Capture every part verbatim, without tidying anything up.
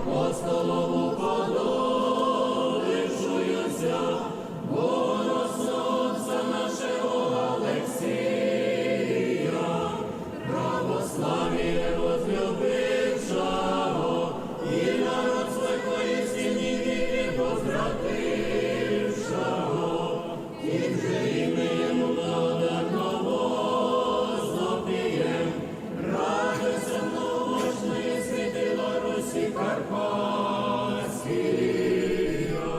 Apostolomon Pablo, Yusha, Mono Sotsa, Nashe, Alexia, Rabos, Lamie, Rufio, Bishao, Ilaros, Wekwaisi, Nigiri, Bosrati, Shao, Kimse, Ime, Yemuna, Darnavos, Nopiem, Radesem, Nomoshna, Yesitila, Rusi, Karpas, Kiria.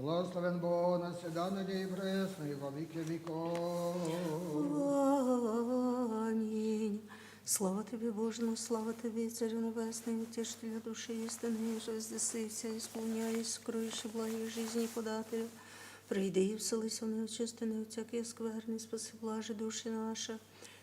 Благословен Бог, навсегда, ныне и присно, и во веки веков. Аминь. Слава Тебе, Боже наш, слава Тебе, Царю Небесный, Утешителю души истинной, и везде вся исполняющий, сокрывающий благие жизни подателю. Приди и вселися в неочистенные, всякие скверны, спаси блажи души наши.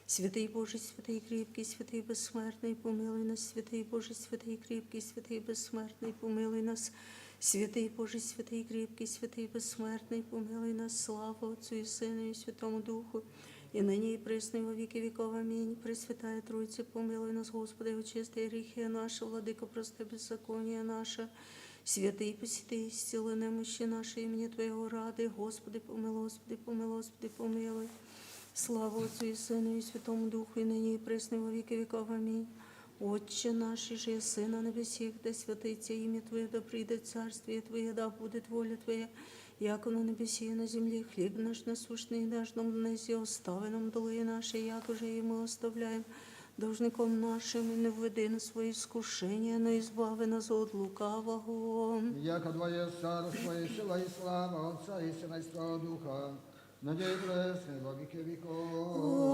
Святый Божий, святый крепкий, святый бессмертный, помилуй нас. Святый Божий, святый крепкий, святый бессмертный, помилуй нас. Святый Божий, святый крепкий, святый бессмертный, помилуй нас. Слава Отцу и Сыну и Святому Духу, и ныне и присно и во веки веков. Аминь. Пресвятая Троица, помилуй нас, Господи, очисти грехи наши, Владыка, прости беззаконие наше. Святый, посети исцели немощи наши имени Твоего ради. Господи, помилуй, Господи, помилуй, Господи, помилуй. Слава Отцу и Сыну и Святому Духу, и ныне и присно и во веки веков. Аминь. Отче наш, иже еси на небесех, да святится имя Твое, да придет Царствие Твое, да будет воля Твоя, яко на небесе и на земле. Хлеб наш насущный дашь нам днесь, и остави нам долги наши, якоже и мы оставляем должником нашим, и не введи нас во искушение, но избави нас от лукавого. Яко Твое царство и сила и слава Отца и Сына и Святого Духа, ныне и присно и во веки веков.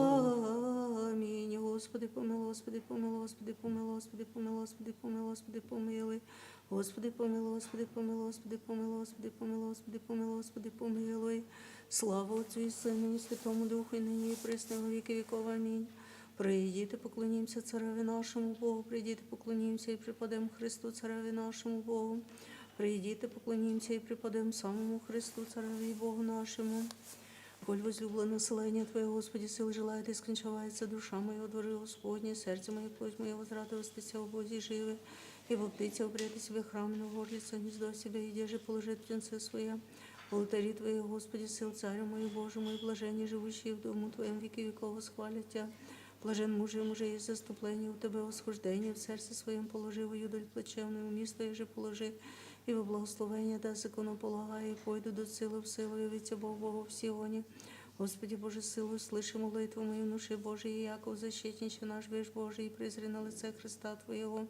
Аминь. Господи, помилуй, Господи, помилуй, Господи, помилуй, Господи, помилуй, Господи, помилуй, Господи, помилуй. Господи, помилуй, Господи, помилуй, Господи, помилуй, Господи, помилуй, Господи, помилуй. Слава Отцу и Сыну и Святому Духу, и ныне и присно и во веки веков. Аминь. Придите, поклонимся Цареве нашему Богу, придите, поклонимся и преподем Христу, Цареве нашему Богу. Придите, поклонимся и преподем самому Христу, Цареве и Богу нашему. Коль возлюбленное население Твое, Господи, сил желает, и скончавается душа моя во дворе Господне, сердце мое, плоть моя возрадовалась Тя, о Боже живый, и воплотится, обрет Тебе храм, но вложится гнездо себе, и где же положит птенцы свои? Алтари Твои, Господи, сил, Царю мой, Боже мой, блаженнее живущие в дому Твоем веки веков восхвалят Тя. Блажен муж и мужей, заступление у Тебя, восхождение в сердце своем положи, во юдоль плачевную умист Твои же положи, и во благословение да закону полагая, и пойду до силы в силу, и ведь Бог Богу в Сионе. Господи Боже, силу, услыши молитву мою, внуши Божий, и Яков, защитниче наш, вещь Божий, и призри на лице Христа Твоего.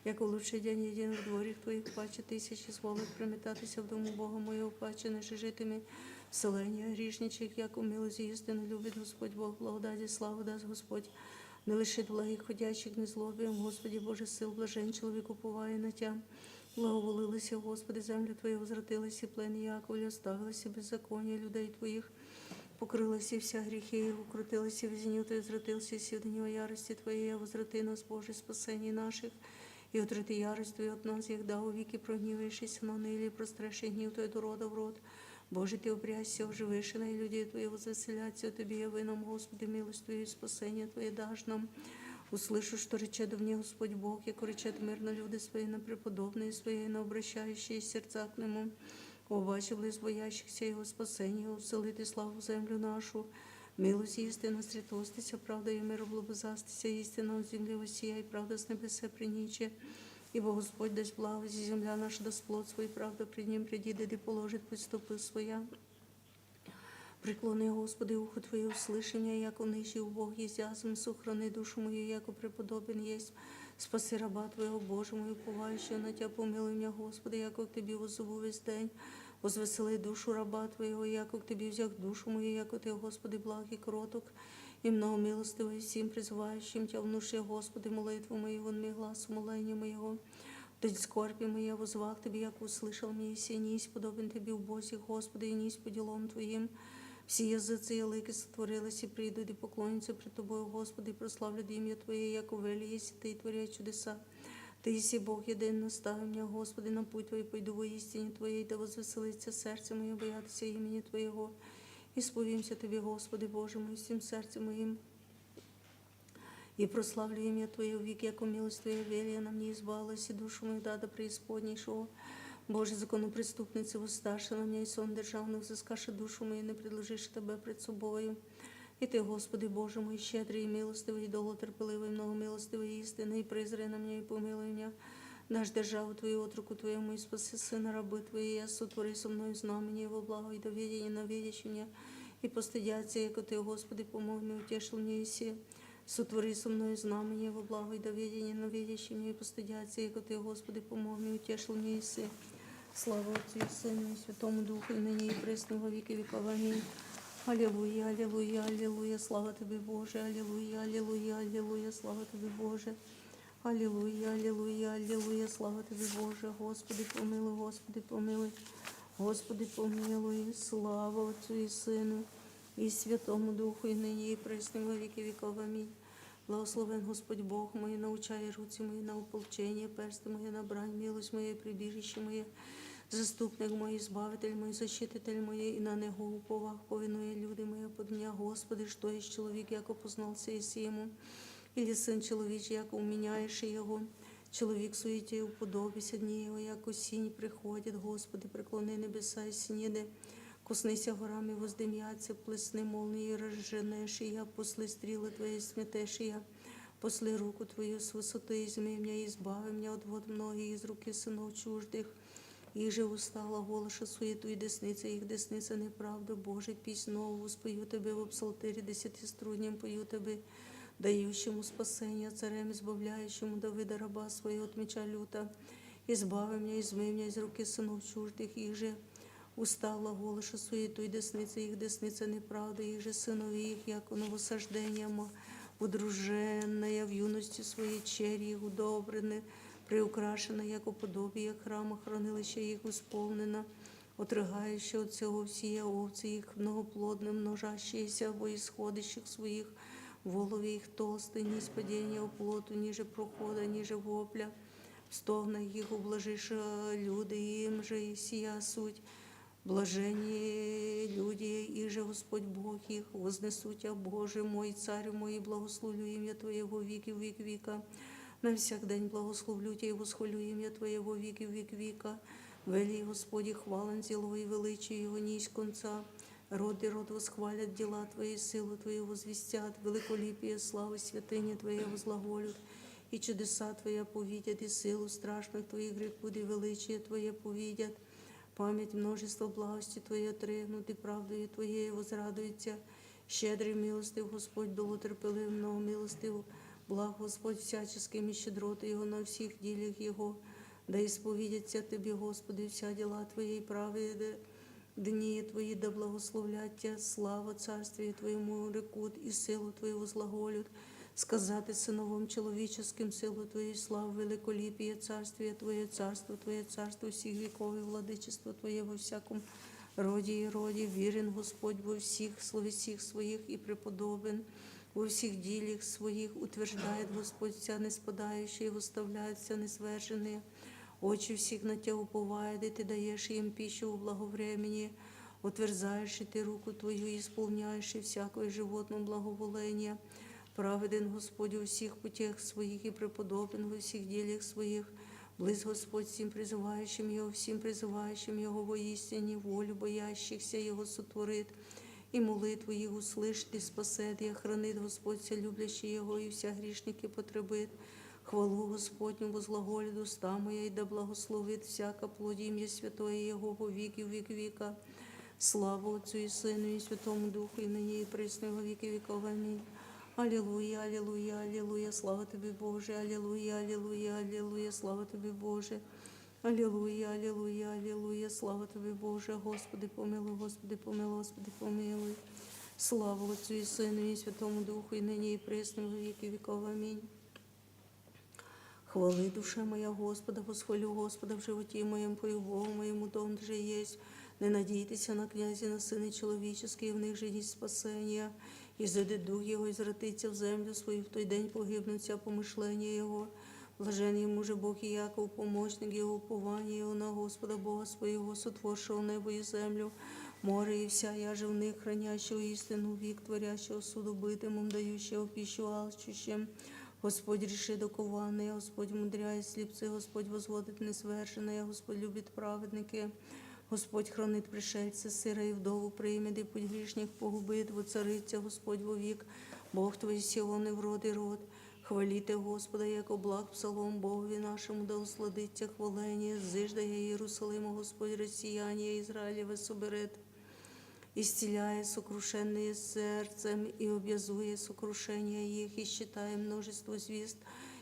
Яко лучше день один в дворах Твоих, паче тысячи свалок, приметатися в дому Бога моего, паче нежитыми в селении грешничек. Яко милость истинно любит Господь Бог, благодади славу даст Господь, не лишит благих, ходящих незлобием. Господи Боже, сил, блажен человек, уповая на Тя. Благоволилась, Господи, землю Твою возвратилась, и плен Яковля оставилась, и беззаконие людей Твоих покрылась, и вся грехи их укротилась, и весь гнев Твой возвратился, и сил гнева ярости Твоей возврати нас, Боже, спасение наших, и укроти ярость Твою от нас, егда увеки прогневившийся, но ныне или простраши гнев Твой до рода в род. Боже, Ты упрясся, оживишь на людей Твоих, возвеселятся Тебе, яви нам, Господи, милость Твою и спасение Твое дашь нам. Услышу, что речет до мне Господь Бог, яко речет мир на люди Свои, на преподобные Свои, на обращающие сердца к Нему. Обаче близ боящихся Его спасение, усилит и славу землю нашу. Милость истинно сретостися, правда и мир облобызастися, истинно от земли воссияй, правда с небесе приниче. Ибо Господь даст благо, и земля наша даст плод свой, правда пред Ним приди, да положит путь стопы своя. Преклони, Господи, ухо Твое, услыши меня, яко нищий, убог есть, язм, сохрани душу мою, яко преподобен есть. Спаси раба Твоего, Боже мой, уповающего на Тя, помилуй меня, Господи, яко к Тебе воззову весь день. Возвесели душу раба Твоего, яко к Тебе взяг душу мою, яко Ты, Господи, благ и кроток, и много милостивый всем призывающим Тя. Внуши, Господи, молитву мою, вон мне глас умоления моего. День скорби моя воззвал к Тебе, яко услышал меня, и сей не есть подобен Тебе, убожий, Господи, и не есть по делам Твоим. Все языцы и языки сотворились, и придут, и поклонятся пред Тобою, Господи, и прославлят имя Твое, яко велий есть Ты, творя чудеса. Ты еси Бог, единый настави меня, Господи, на путь Твой пойду во истине Твоей, да возвеселится сердце мое, боятися имени Твоего. Исповемся Тебе, Господи Боже мой, всем сердцем моим, и прославлю имя Твое вовек, яко милость Твоя велия на мне, избавилась и душу мою да, да преисподнейшего. Боже, законопреступницы, воссташи на меня, и сон державных взыскаши душу мою, не предложишь Тебя пред собою. И Ты, Господи Боже мой, щедрый и милостивый, и долготерпеливый, много милостивый и истинный, и презри на меня и помилуй меня. Дашь державу Твою отроку Твоему, и спаси сына рабы Твоей, и сотвори со мною знамение во благо и доведение на видящих меня, и постыдятся, яко Ты, Господи, помог мне, утешил мне и се. Сотвори со мною знамение во благо и доведение на видящих меня, и постыдятся, яко Ты, Господи, помог мне, утешил мне и се. Слава Отцу и Сыну и Святому Духу, и ныне и пресно во веки веков. Аминь. Аллилуйя, аллилуйя, аллилуйя, слава Тебе, Боже, аллилуйя, аллилуйя, аллилуйя, слава Тебе, Боже. Аллилуйя, аллилуйя, аллилуйя, слава Тебе, Боже. Господи, помилуй, Господи, помилуй, Господи, помилуй. Слава Отцу и Сыну и Святому Духу, и ныне и пресно во веки веков. Аминь. Благословен Господь Бог мой, научай руци мои на ополчение, персты мои на брань, милость моя, прибежище мое, заступник мой, избавитель мой, защититель мой, и на Него уповах повинуя люди мои под меня. Господи, что есть человек, яко познался и ему, или сын человечий, яко уменяешь его? Человек суете уподобися дни его, яко синь приходит. Господи, преклони небеса и снеди, коснися горами, воздымятся, плесни молнии, разженешь я, после стрелы Твои сметешь я, после руку Твою с высоты изми меня, избави меня от вод многих, из руки сынов чуждых. Иже уста глаголаша суету и десница их десница неправду. Боже, пись нову спою Тебе, в псалтыре десятиструннем пою Тебе, дающему спасение, царем избавляющему Давида раба своего от меча люта. Избави меня, изми меня из руки сынов чуждых, иже уста глаголаша суету и десница их десница неправду, иже сыновья их, яко новосаждение, ма-, удруженная в юности своей черри их удобрены, приукрашена, яко подобие храма, хранилище их исполнено, отрыгающие от всего всие овцы их, многоплодные, множащиеся во исходящих своих, воловья их толстые, низ падения оплоту, ниже прохода, ниже вопля, в стогнах их ублажишь, э, люди им же и сия суть. Блажение люди, иже Господь Бог их, вознесу Тебя, Боже мой, Царь мой, и благословлю имя Твоего веки век века. На всяк день благословлю Тебя и восхвалю имя Твоего веки век века. Вели, Господи, хвален зело и величие Его не есть конца. Род и род восхвалят дела Твои, силу Твою возвестят, великолепие славы святыни Твоей возглаголют, и чудеса Твоя повидят, и силу страшных Твоих грехуды величие Твое повидят. Память множества благости Твоей отрегнут, и правдою Твоей возрадуется. Щедрый, милостив Господь, долготерпелив, много милостив, благ Господь всяческими щедроты Его на всех делях Его. Да исповедятся Тебе, Господи, вся дела Твои, и правые д-, дни Твои да благословлят Тебя. Слава Царствию Твоему рекут, и силу Твою возглаголют. Сказать и сыновом человеческим силу Твою, славу великолепие Царствие Твое, Царство Твое, Царство всех веков, и владычество Твое во всяком роде и роде. Верен Господь во всех, в словесях Своих, и преподобен во всех делах Своих. Утверждает Господь вся ниспадающая, и выставляет вся низверженная. Очи всех на Тебя уповают, и Ты даешь им пищу в благо времени. Утверзаешь и Ты руку Твою, и исполняешь и всякое животное благоволение. Праведен Господь во всех путях Своих и преподобен во всех делах Своих. Близ Господь всем призывающим Его, всем призывающим Его воистине. Волю боящихся Его сотворит, и молитву их услышит, и спасет, и охранит Господь вся любящие Его, и вся грешники потребит. Хвалу Господню возглаголит уста моя, и да благословит всяко плод имя святое Его во веки век века. Слава Отцу и Сыну и Святому Духу, и ныне и пресно во веки веков. Аминь. Аллилуйя, аллилуйя, аллилуйя, слава Тебе, Боже, аллилуйя, аллилуйя, аллилуйя, слава Тебе, Боже. Аллилуйя, аллилуйя, аллилуйя, слава Тебе, Боже, Господи, помилуй, Господи, помилуй, Господи, помилуй. Слава Отцу и Сыну и Святому Духу, и ныне и пресно во веки веков. Аминь. Хвали, душа моя, Господа, восхвалю Господа в животе моем, пою Богу моему, да Он же есть. Не надейтеся на князя, на сыны человеческие, в них же есть спасение. Изыдет дух его, извратится в землю свою, в тот день погибнут вся помышления его. Блажен ему же Бог Иаков, помощник его, упование его на Господа Бога своего, сотворшего небо и землю, море и вся яжь в них, хранящего истину, век творящего суд убитым, дающего пищу алчущим. Господь решит окованные, Господь умудряет слепцы, Господь возводит низверженные, Господь любит праведники. Господь хранит пришельца, сыра и вдову примет, и путь грешник погубит. Воцарится Господь вовек, Бог твой Сион и в род и род. Хвалите Господа, яко благ псалом Богови нашему, да усладится хваление. Зыждая Иерусалима Господь, россияние Израилева соберет. Исцеляя сокрушенные сердцем и обязуя сокрушение их, и считая множество звезд,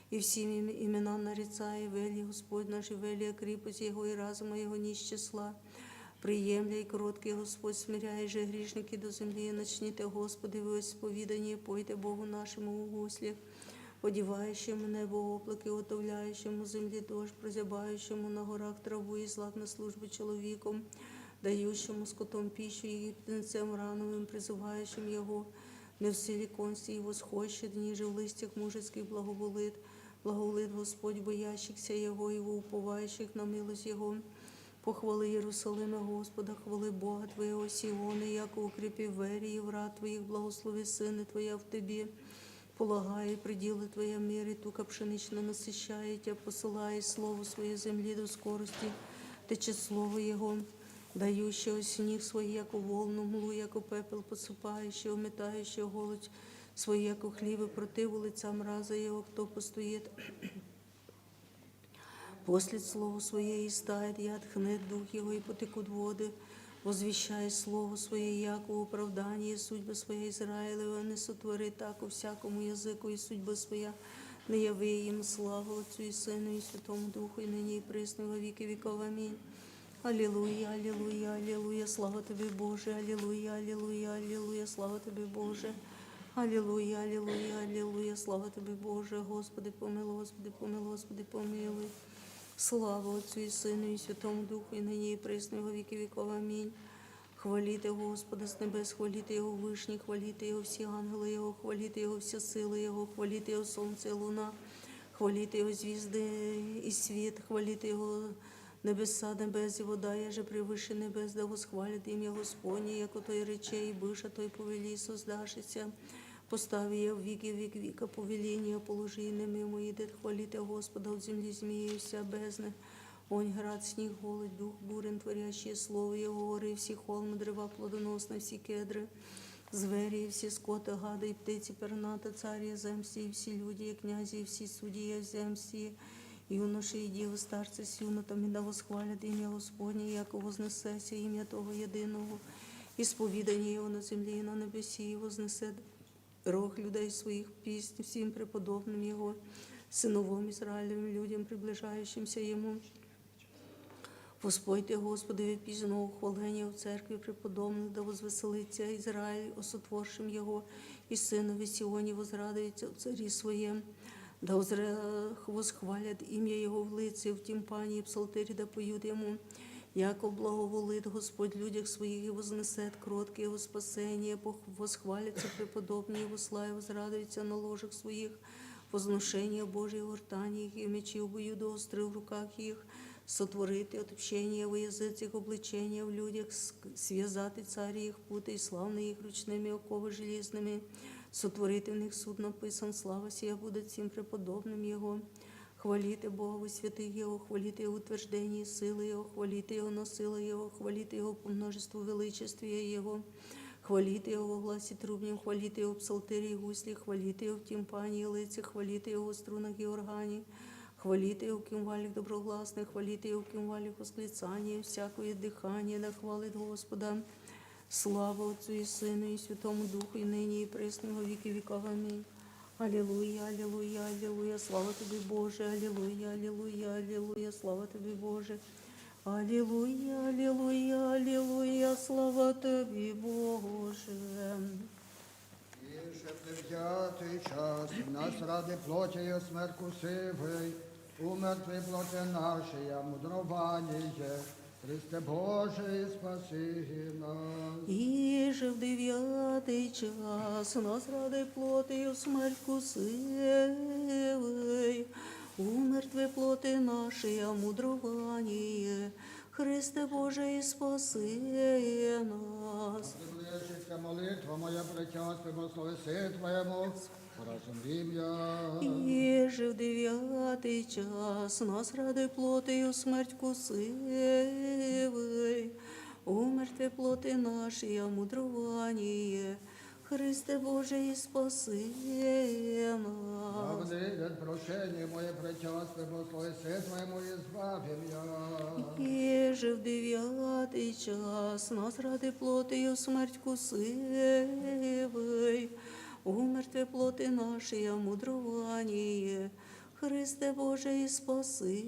И всеми именам нарицая, велий Господь наш, и велия крепость Его, и разума Его не исчисла. Приемлей кроткий Господь, смиряй же грешники до земли, начните, Господи, вы исповедание, пойте Богу нашему в гуслях, одевающему небо облаки, утоляющему земли дождь, прозябающему на горах траву и злак на службу человеком, дающему скотом пищу египтянцам рановым, призывающим его, не в силиконстве и восхощет, ниже в листьях мужеских благоволит, благоволит Господь боящихся Его, Его уповающих на милость Его. Похвалы Иерусалиме Господа, хвалы Бога твоего Сиона, яко укрепи вери и врат твоих, благослови сыны твоя в тебе, полагая пределы твоя мире, тука пшенично насыщая тебя, посылая слово свое земли до скорости, течет слово Его, дающего снег свой, яко волну млу, яко пепел посыпающего, метающего голод свой, яко хлебы противу лица мраза Его, кто пустует после слово свое и стает яд, хнет дух его и потекут воды, возвещая слово свое, яко оправдание судьба своя Израилева не сотворит, так всякому языку и судьба своя наяве им. Слава Отцу и Сыну и Святому Духу, и ныне и присно во веки веков. Аминь. Аллилуйя, аллилуйя, аллилуйя, слава Тебе, Боже, аллилуйя, аллилуйя, аллилуйя, слава Тебе, Боже. Аллилуйя, аллилуйя, аллилуйя, слава Тебе, Боже, Господи, помилуй, Господи, помилуй, Господи, помилуй. Слава Отцу и Сыну и Святому Духу, и ныне и присно во веки веков. Аминь. Хвалите Господа с небес, хвалите Его вышних, хвалите Его все ангелы Его, хвалите Его все силы Его, хвалите Его солнце и луна, хвалите Его звезды и свет, хвалите Его небеса небес и вода, еже превыше небес, да восхвалит имя Господне, яко Той рече и быша, Той повели создашися, постави я в веки век века повеление, положи нами мои дед, хвалите Господа от земли змеи и вся бездны, онь град, снег, голод, дух бурен, творящие слово Его, горы, все холмы, древа плодоносные, все кедры, звери, все скоты, гады и птицы пернатые, цари земсти, и все люди, и князи, и все судьи земсти, юноши и девы, старцы с юнотами, да восхвалят имя Господне, яко вознесся имя того единого, исповедание Его на земле и на небеси, и вознесет рог людей своих песнь всем преподобным Его, сыновом Израилевым людям, приближающимся Ему. Воспойте Господу песнь восхваления в церкви преподобных, да возвеселится Израиль о сотворшем Его, и сыны в Сионе возрадуются о царе своем. Да возра-, восхвалят имя Его в лице, в тимпане и псалтыре да поют Ему, яко благоволит Господь людях своих и вознесет кроткие во спасение. Пох-, восхвалятся преподобные Его славе, возрадуются на ложах своих возношение Божьего ртани их, и мечи обоюдоострые в руках их. Сотворит и отмщение во языцах, обличение в людях, с-, связат и цари их путы, и славные их ручными оковы железными. Сотворит и в них суд написан, слава сия будет всем преподобным Его. Хвалите Бога во святых Его, хвалите Его утверждение силы Его, хвалите Его на силы Его, хвалите Его по множеству величествия Его, хвалите Его во гласе трубном, хвалите Его в псалтыре и гусле, хвалите Его в тимпане и лыце, хвалите Его в струнах и органе, хвалите Его кимвалик доброгласный, хвалите Его кимвалик восклицание, всякое дыхание да хвалит Господа. Слава Отцу и Сыну и Святому Духу, и ныне и присно во веки веков. Аминь. Аллилуйя, аллилуйя, аллилуйя, слава Тебе, Боже, аллилуйя, аллилуйя, аллилуйя, слава Тебе, Боже. Аллилуйя, аллилуйя, аллилуйя, слава Тебе, Боже. И же в девятый час нас ради плоти и смерть кусывый, умер Твоей плоти нашей, а мудрование, Христе Боже, и спаси нас. И же в девятый час нас ради плоти и смерть кусывый, умер Твоей плоти нашей, а мудрование, Христе Боже, и спаси нас. Приближится молитва моя, причастие во славе Твоему, поражен Римлян. И же в девятый час нас ради плоти и смерть кусывый, умер Твоей плоти нашей, а мудрование, Христе Боже, и спаси нас. Давлет прошение мое, причастие во славе Твоему, избави мя. И же в девятый час нас ради плоти и смерть кусывый, умер Твоей плоти нашей, а мудрование, Христе Боже и спаси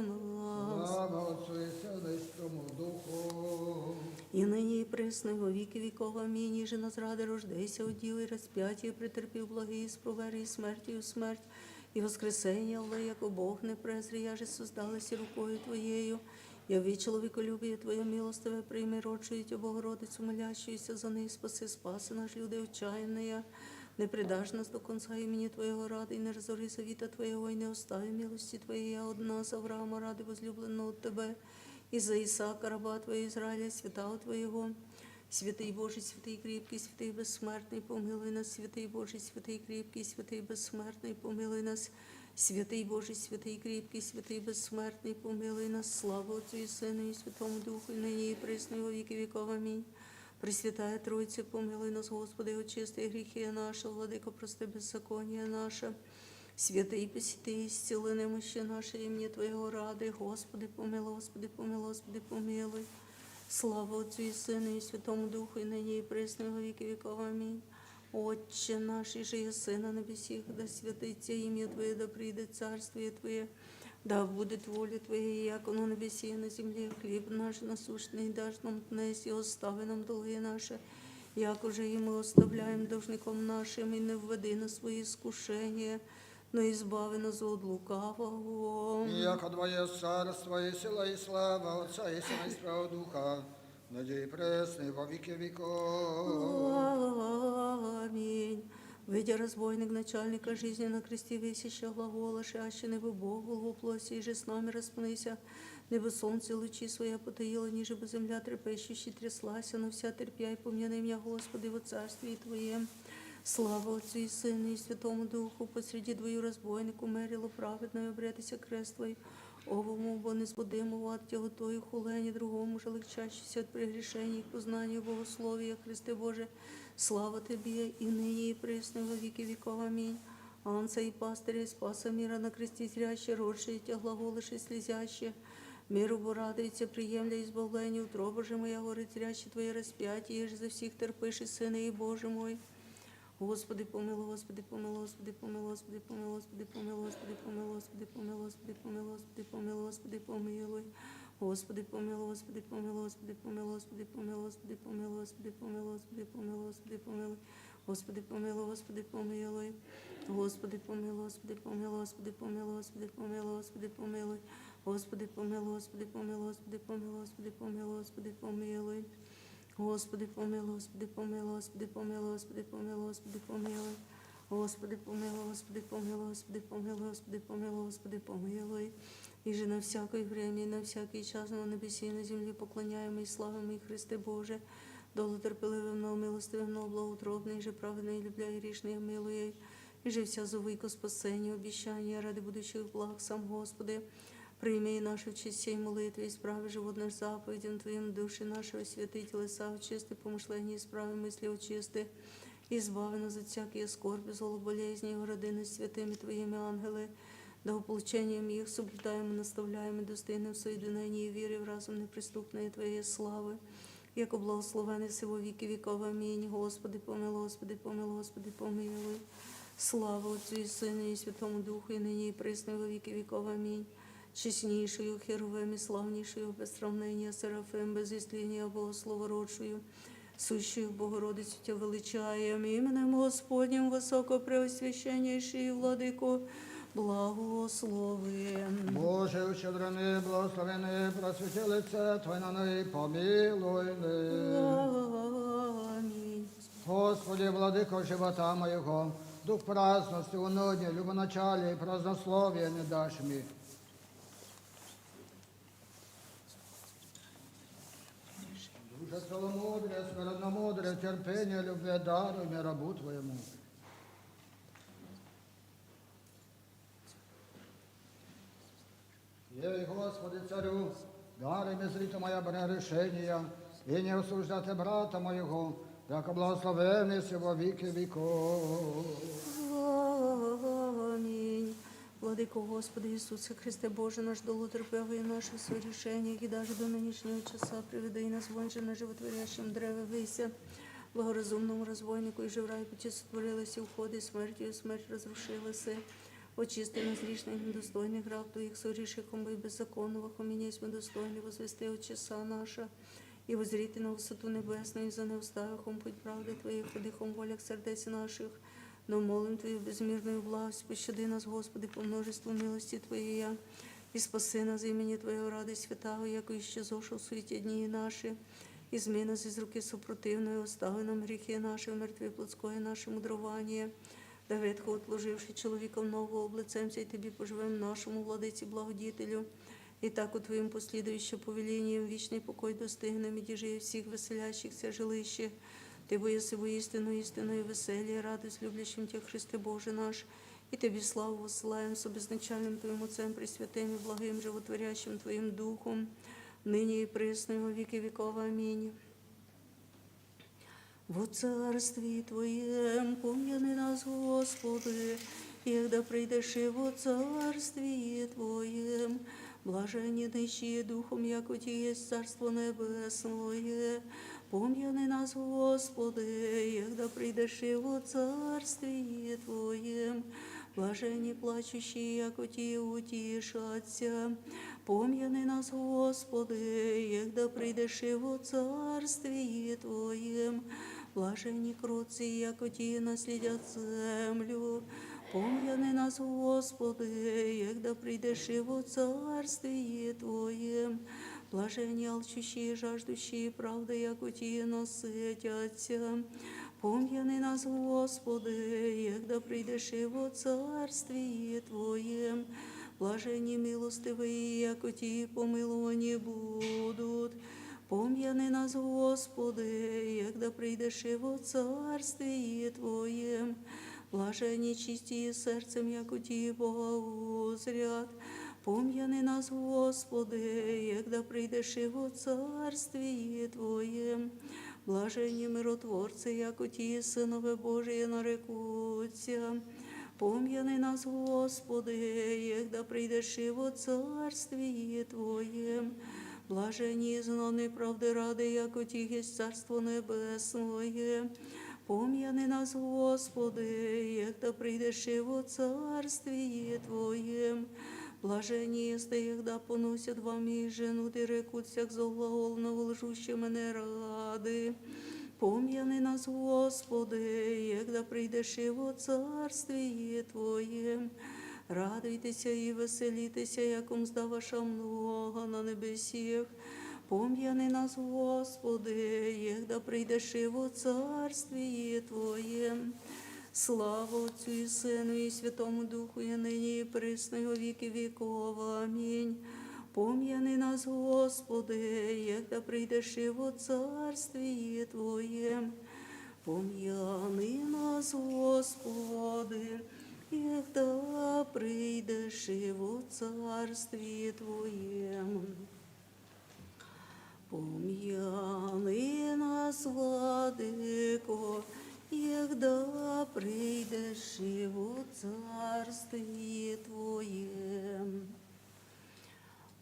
нас. Слава Отцу и Сыну и Святому Духу. И ныне и пресно и во веки веков. Аминь. Иже нас рады рождайся, удивы распятие претерпи, благи, исправляй смертью смерть и воскресенье, яко Бог не презри, яже создалась рукою Твоею. Яви человеколюбие Твое, милостивое прими, родшую Тебя Богородицу, молящуюся за нас, спаси, спаси наш люди отчаянные. Не предашь нас до конца имени Твоего рада, и не разори завета Твоего, и не остави милости Твоей от нас, Авраама рада, возлюбленного от Тебя, и за Исаака, раба Твоего Израиля, святого Твоего. Святый Божий, святый крепкий, святый бессмертный, помилуй нас. Святый Божий, святый крепкий, святый бессмертный, помилуй нас. Святый Божий, святый крепкий, святый бессмертный, помилуй нас. Слава Отцу и Сыну и Святому Духу, и ныне и пресно и во веки веков. Аминь. Пресвятая Троица, помилуй нас, Господи, очисти грехи наши, Владыка, прости беззаконие наше. Святые, пресвятые, исцели немощи наши имени Твоего рады, Господи, помилуй, Господи, помилуй, Господи, помилуй. Слава Отцу и Сыну и Святому Духу, и ныне и пресно и во веки веков. Аминь. Отче наш, иже еси на небесех, да святится имя Твое, да придет Царствие Твое, да будет воля Твоя, яко на небесе и на земле. Хлеб наш насущный дашь нам днесь, и остави нам долги наши, яко же и мы оставляем должником нашим, и не вводи нас во искушение, но избави нас от лукавого. И яко Твое царство, и сила, и слава Отца и Сына и Святого Духа, ныне и пресно и во веки веков. Аминь. Видя разбойник начальника жизни на кресте висящего, глаголаши: «Аще небо Бог был во плоти, и же с нами распнися, небо солнце лучи свои потаило, ниже бы земля трепещущей тряслась, но вся терпя и помни меня, Господи, во Царствии Твоем». Слава Отцу и Сыну и Святому Духу. Посреди двою разбойнику мерило праведное, обретися крест Твой, овому бо незбудимого от тяготою хулени, другому же легчащийся от прегрешений к познанию богословия. Христе Боже, слава Тебе, и ныне, и пресно, и во веки веков. Аминь. Анца и пастыря, и спаса мира на кресте зрящий, родший Тебя глаголаши слезящий, миру бо радуется, приемля избавление утробы же моя, горы зрящий Твое распятие, же за всех терпишь, Сыне и Боже мой. Господи, помилуй, Господи, помилуй, Господи, помилуй, Господи, помилуй, Господи, помилуй, Господи, помилуй, Господи, помилуй, Господи, помилуй, Господи, помилуй. Господи, помилуй, Господи, помилуй, Господи, помилуй, Господи, помилуй, Господи, помилуй, Господи, помилуй, Господи, помилуй. Господи, помилуй, Господи, помилуй. Господи, помилуй, Господи, помилуй, Господи, помилуй, Господи, помилуй. Господи, помилуй, Господи, помилуй, Господи, помилуй, Господи, помилуй, Господи, помилуй. Господи, помилуй, Господи, помилуй, Господи, помилуй, Господи, помилуй. Господи, помилуй, Господи, помилуй, Господи, помилуй, Господи, помилуй, Господи, помилуй. И же на всякое время, и на всякий час, на небесе и на земле поклоняемый, славимый Христе Боже, долготерпеливый, многомилостивый, многоблагоутробный, и же праведный, любя и грешных милуя, и же вся зовы ко спасению, обещания ради будущих благ сам Господи, прими нашу честь сей молитве, исправи живот наш заповедям Твоим, души наши освяти, телеса очисти, помышления исправи, мысли очисти, избави нас от всякие скорби, зло, болезни, и роди нас святыми Твоими ангелы, да ополчением их соблюдаем и наставляем, и достигнем в соединении веры в разум неприступной Твоей славы, яко благословен Си во веки веков. Аминь. Господи, помилуй, Господи, помилуй, Господи, помилуй. Слава Отцу и Сыну и Святому Духу, и ныне и пресно и во веки веков. Аминь. Честнейшую херувим и славнейшую без сравнения серафим, без истления богослова родшую, сущую Богородицу Тебя величаем, именем Господним высокопреосвященнейший Владыку благословим. Боже, ущедренный, благословенный, просвети лице Твое на нас и помилуй нас. Аминь. Господи, Владыко живота моего, дух праздности, уныния, любоначалия и празднословия не дашь мне. Душе целомудрия, смиренномудрия, терпения, любви даруй мне, рабу Твоему. Ей, Господи, Царю, даруй мне зрительное прегрешение, и не осуждать брата моего, яко благословен Си во веки веков. Аминь. Владыко Господи Иисусе Христе, Боже наш долготерпеливый, наши согрешения, и даже до нынешнего часа приведи нас вонже на животворящем древе веся, благоразумному разбойнику, и же в рай пути сотворилась, и уходе смертью смерть разрушилась. Очисти нас грешных, недостойных раб Твоих, согрешивших и беззаконных, вменясь мы достойны возвести от часа наша и воззрити на высоту небесную, и за неуставихом путь правды Твоих, и дыхом волях сердец наших, но молим Твою безмерную благость, пощади нас, Господи, по множеству милости Твоей, и спаси нас имени Твоего ради святаго, яко исчезошу в суете дни наши, измени нас из руки супротивного, остави нам грехи наши, умерти плотское наше мудрование, да ветхого, отслуживший человеком нового, облицемся и Тебе поживем нашему Владыке Благодетелю. И так у Твоим последующим повелением вечный покой достигнем, и дежи всех веселящихся жилищах. Ты воистину истинное веселье, радость любящим Тебя, Христе Боже наш. И Тебе славу высылаем с безначальным Твоим Отцем, Пресвятым и благим животворящим Твоим Духом, ныне и пресно и во веки веков. Аминь. Во Царствии Твоем, помяни нас, Господи, егда придеши во Царствии Твоем. Блаженни нищие духом, яко Ти есть Царство Небесное. Помяни нас, Господи, егда придеши во Царствии Твоем. Блаженни плачущие, яко Ти утешатся. Помяни нас, Господи, егда придеши во Царствии Твоем. Блаженни кротцы, яко Ти наследят землю. Помяни нас, Господи, егда придеши во Царствии Твоем. Блаженни алчущие, жаждущие правды, яко Ти насытятся. Помяни нас, Господи, егда придеши во Царствии Твоем. Блаженни милостивые, яко Ти помилованы будут. Помяни нас, Господи, егда придеши во Царствии Твоем. Блаженни чистые сердцем, яко Ти Бога узрят. Помяни нас, Господи, егда придеши во Царствии Твоем. Блаженни миротворцы, яко Ти сынове Божие нарекутся. Помяни нас, Господи, егда придеши во Царствии Твоем. Блаженни изгнанные правды ради, яко Ти есть Царство Небесное. Помяни нас, Господи, егда придеши во Царствии Твоем. Блаженни егда поносят вами и женут и рекут всяк злоглагол новолжущим не рады. Помяни нас, Господи, егда придеши во Царствии Твоем. Радуйтеся и веселитеся, яко мзда ваша много на небесех. Помяни нас, Господи, егда придеши во Царствии Твоем. Слава Отцу и Сыну и Святому Духу, и ныне и пресно и во веки веков. Аминь. Помяни нас, Господи, егда придеши во Царствии Твоем. Помяни нас, Господи, егда придеши во Царствии Твоем. Помяни нас, Владыко, егда придеши во Царствии Твоем.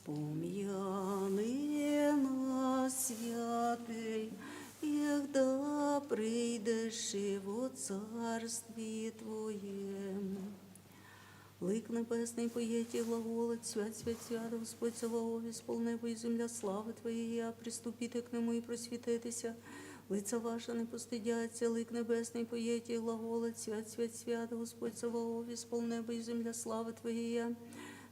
Помяни нас, Святый, егда придеши во Царствии Твоем. Лик небесный, поет и глаголит: «Свят, свят, свят, Господь Саваоф, исполняй небо и земля славы Твоей, а приступите к нему и просветитеся, лица ваши не постыдятся». Лик небесный, поет и глаголит: «Свят, свят, свят, Господь Саваоф, исполняй небо и земля славы Твоей».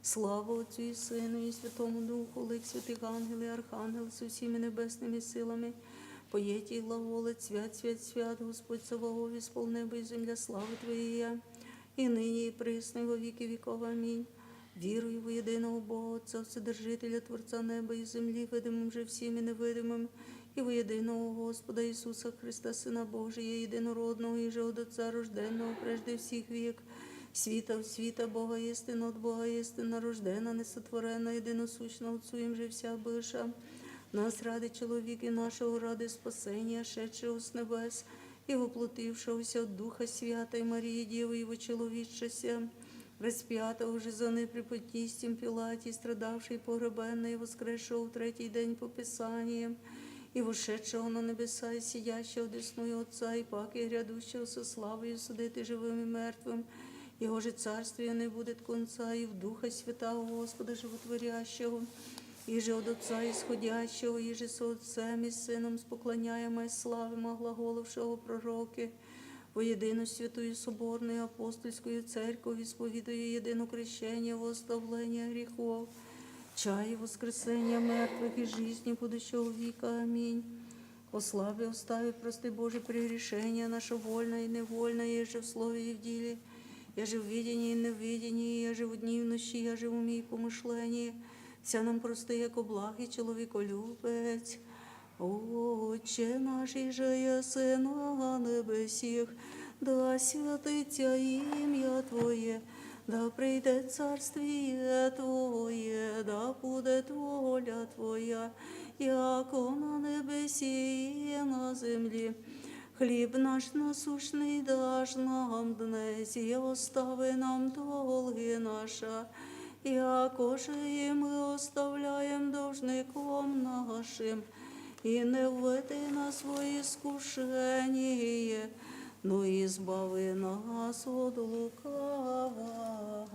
Слава Отцу и Сыну и Святому Духу. Лик святых ангелы, архангелы со всеми небесными силами, поет и глаголит: «Свят, свят, свят, Господь Саваоф, исполняй небо и земля славы Твоей». И ныне, и пресно, и во веки веков. Аминь. Верую во единого Бога Отца, Вседержителя, Творца неба и земли, видимым же всем и невидимым, и во единого Господа Иисуса Христа, Сына Божия, единородного, иже от Отца рожденного прежде всех век, света света, Бога истинно, от Бога истинно рожденного, несотворенного, единосущного, Отцу им же вся быша, нас ради человеки нашего, ради спасения, шедшего с небес, и воплотившегося от Духа Святой Марии Девы, его человечества, распятого, же за ней при Понтийском Пилате, страдавший, погребенный, воскресшего в третий день по Писаниям, и вошедшего на небеса, и сидящего одесную Отца, и паки грядущего со славою судить и живым, и мертвым, Его же Царствие не будет конца, и в Духа Святаго Господа Животворящего, и же от Отца Исходящего, и же со Отцем и Сыном споклоняемой славим, глаголовшего пророке, во единую святую соборную апостольскую церковь, исповедую едино крещение во оставление грехов, чаю воскресения мертвых и жизни будущего века. Аминь. Ослаби, остави, прости, Боже, прегрешения наши вольные и невольные, еже в слове и в деле, еже в видении и невидении, еже в дни и в ночи, еже в уме и помышлении, вся нам прости, яко благ и человеколюбец. Отче наш, иже еси на небесех, да святится имя Твое, да придет Царствие Твое, да будет воля Твоя, яко на небесе и на земле. Хлеб наш насущный дашь нам днесь, и остави нам долги наши, яко же и мы оставляем должником нашим, и не введи нас во искушение, но избави нас от лукавого.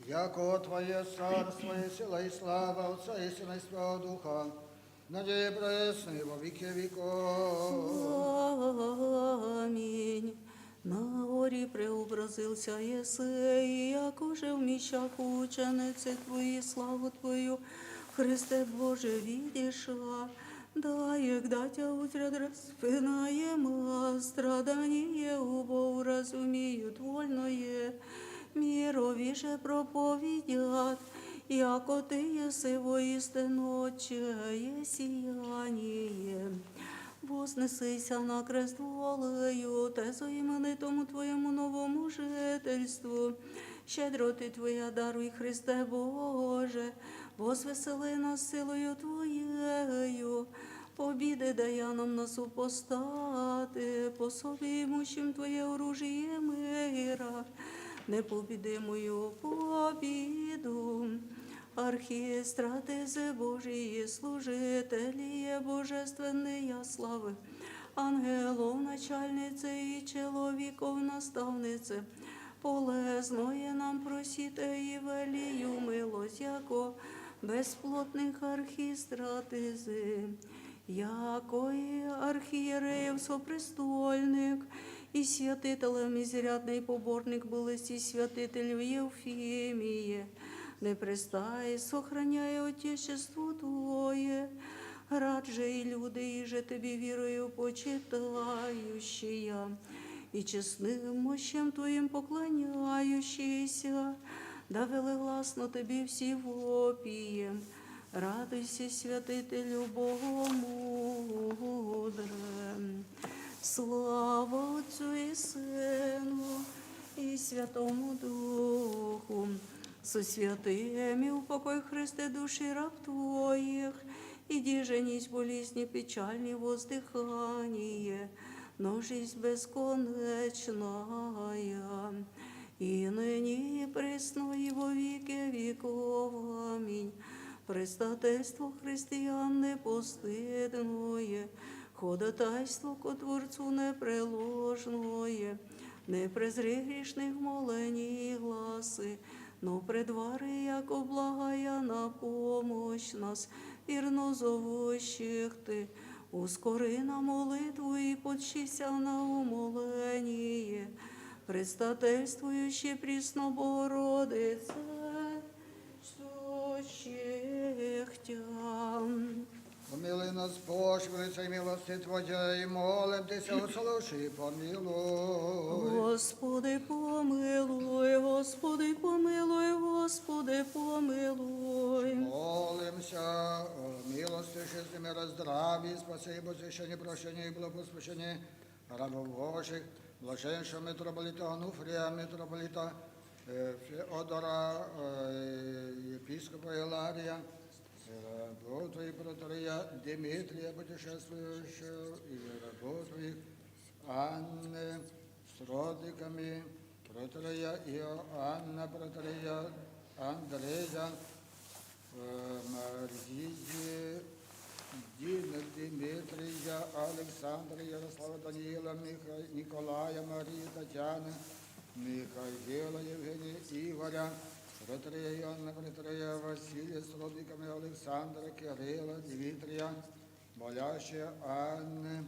Яко Твое царство и сила и слава Отца и Сына и Святого Духа, ныне и присно и во веки веков. Аминь. На горе преобразился Еси, и яко же вмеща кученицы Твои славу Твою, Христе Боже, видишь, а, да егда Тя узрят распинаем, а страдание убо уразумеют вольное, миру виже проповедят, яко Ты еси воистину Отчее сияние. Вознесися на крест волею, Тезу имени тому Твоему новому жительству. Щедроты Твоя даруй, Христе Боже, возвесели нас силою Твоею, победы дая нам на супостаты, пособи имущим Твое оружие мира, непобедимую победу. Архистратизы Божии, служители божественные славы, ангелов начальницы и человеков наставницы, полезное нам просите и велию милость, яко бесплотных архистратизы, яко и архиереев сопрестольник, и святителем изрядный поборник был и святитель в Ефимии, не престай сохраняя Отечество Твое. Рад же и люди, иже Тебе верою почитающие, и честным мощам Твоим поклоняющиеся, да велигласно Тебе всего пием. Радуйся, святителю Богомудре. Слава Отцу и Сыну и Святому Духу. Со святыми упокой, Христе, души раб Твоих, иди же не из болезни печальни воздыхание, но жизнь бесконечная. И ныне, и присно, и во веки веков. Аминь. Предстательство христиан непостыдное, ходатайство ко Творцу непреложное, не презри грешных молений и гласы, но предвари, яко благая на помощь нас, верно зовущих Ты, ускори на молитву и подщися на умоление предстательствующей Преснобогородице, ждущих Тя. Помилуй нас, Боже, по великой милости Твоей, и молим Тебя, услыши и помилуй. Господи, помилуй, Господи, помилуй, Господи, помилуй. Молимся о милости, жизни, мира, здравии, спасении, посвящении, прощении и благословении рабов Божьих, блаженнейшего митрополита Онуфрия, митрополита, э, Феодора, э, епископа Илария, э, рабов Твоих протоиерея Дмитрия, путешествующего, и рабов Твоих Анны с родниками, протоиерея Иоанна, протоиерея Андрея, э, Марии, Дины, Дмитрия, Александра, Ярослава, Даниила, Миха-, Николая, Марии, Татьяны, Михаила, Евгения, Игоря, Протрея Иоанна, Протрея Василия, Сродниками Александра, Кирилла, Дмитрия, Болящая Анны,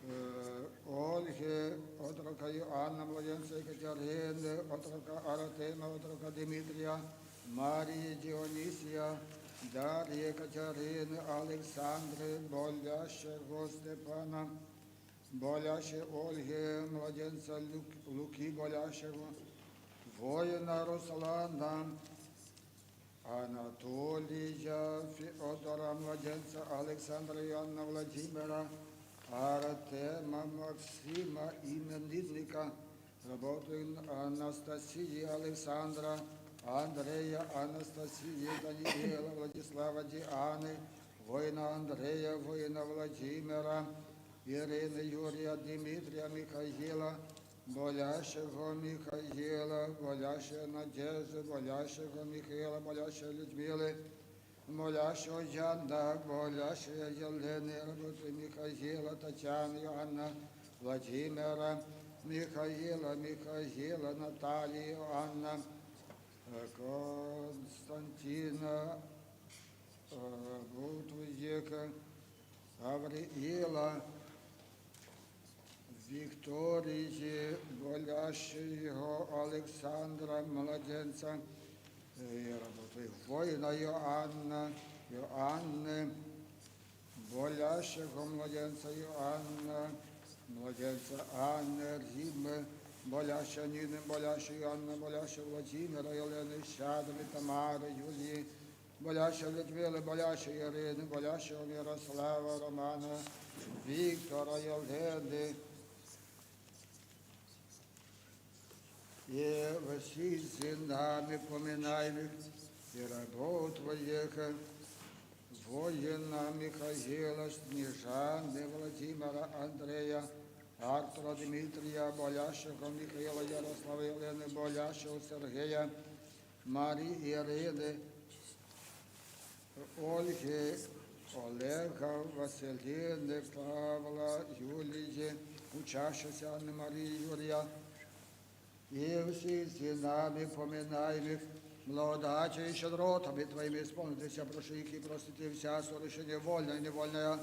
э, Ольги, отрока Иоанна, младенца Екатерины, отрока Артема, отрока Дмитрия, Марии, Дионисия, Дарьи, Екатерины, Александры, Болящего Степана, Болящей Ольги, младенца Лук-, Луки Болящего, воина Руслана, Анатолия, Феодора, младенца Александра, Иоанна, Владимира, Артема, Максима, именинника, работы Анастасии, Александра, Андрея, Анастасии, Даниила, Владислава, Дианы, воина Андрея, воина Владимира, Ирины, Юрия, Дмитрия, Михаила, Болящего Михаила, Болящая Надежда, Болящего Михаила, Болящая Людмилы, Болящего Яна, Болящая Елены, работы Михаила, Татьяна, Иоанна, Владимира, Михаила, Михаила, Наталья, Иоанна, э, Константина, э, Будвиека, Гавриила, Виктории, Болящего Александра, младенца, э, воина Иоанна, Иоанны, Болящего младенца Иоанна, младенца Анны, Римы, Болящая Нины, Болящая Иоанна, Болящая Владимира, Елены, Щедрой Тамары, Юлии, Болящая Людмила, Болящая Ирина, Болящего Мирослава, Романа, Виктора, Елены. И всех именами поминаемых и рабов Твоих, воина Михаила, Снежаны, Владимира, Андрея, Артура, Дмитрия, Болящего Михаила, Ярослава, Елены, Болящего Сергея, Марии, Ирины, Ольги, Олега, Василины, Павла, Юлии, учащейся Анны, Марии, Юрия, и всех именами поминаемых, благодатью и щедротами Твоими исполнит вся прошли и простит вся согрешения, вольное и невольное,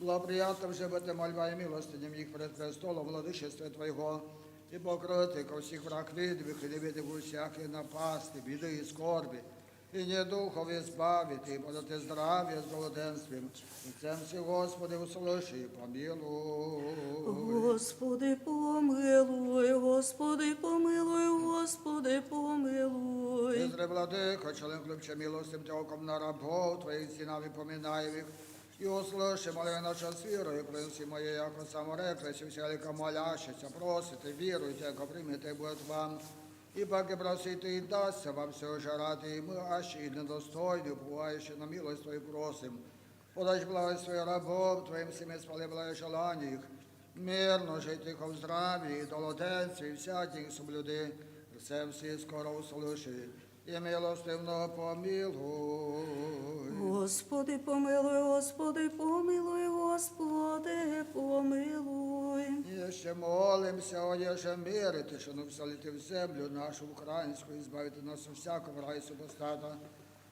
благоприятным же об этом мольба и милостыням их пред престолом владычества Твоего, и покрыты ко всех враг видимых и невидимых всякие напасти, беды и скорби, и недугов избавит, и подаст здравие с благоденствием. И всем все, Господи, услыши и помилуй. Господи, помилуй, Господи, помилуй, Господи, помилуй. Хитрый Владыко, челнокрепче милостивым Ты окружил рабов Твоих, именами поминаемых, и услыши моление наше с верою, и принеси мое яко самое красивое, всяко молящийся просит и верует, яко примет и будет вам. И паки просит и дастся вам всё же ради, и мы аще недостойные, уповающие на милость Твою просим, подашь благость Твою рабов Твоим, всем исполни благое желание их, мирно жить тихо в здравии и долгоденствии, всяких соблюди, всем все скоро услыши и милостивно помилуй. Господи, помилуй, Господи, помилуй, Господи, помилуй. Еще молимся о еже мир и тишину, всадит в землю нашу украинскую, избавит нас от всякого врага и супостата.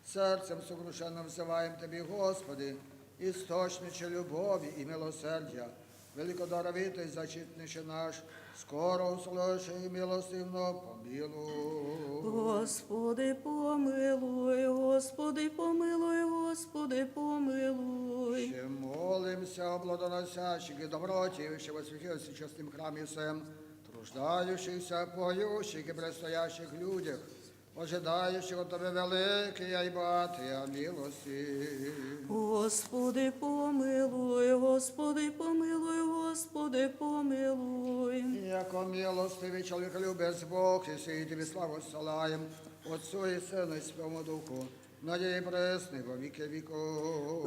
Сердцем сокрушенным взываем Тебе, Господи, источниче любови и милосердия, великодоровитый зачитнище наш, скоро услыши и милостивно помилуй. Господи, помилуй, Господи, помилуй, Господи, помилуй. Ще молимся о плодоносящих и добродеющих во святом честном храме всем, труждающихся, поющих и предстоящих людях, ожидающих от Тебя великие и богатые милости. Господи, помилуй, Господи, помилуй, Господи, помилуй. Яко милостивый, человеколюбец Бог, и сей Тебе славу ссылаем, Отцу и Сыну и Святому Духу, ныне и присно во веки веков.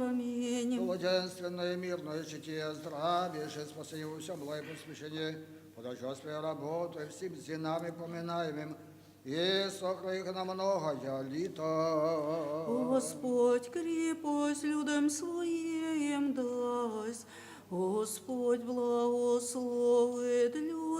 Аминь. Благоденственное, мирное житие, здравие же, спасение во всем благопосвящении, подашь Господи рабов Твоих, всем именами поминаемым, и сохрани их на многое лето. Господь крепость людям Своим даст, Господь благословит людям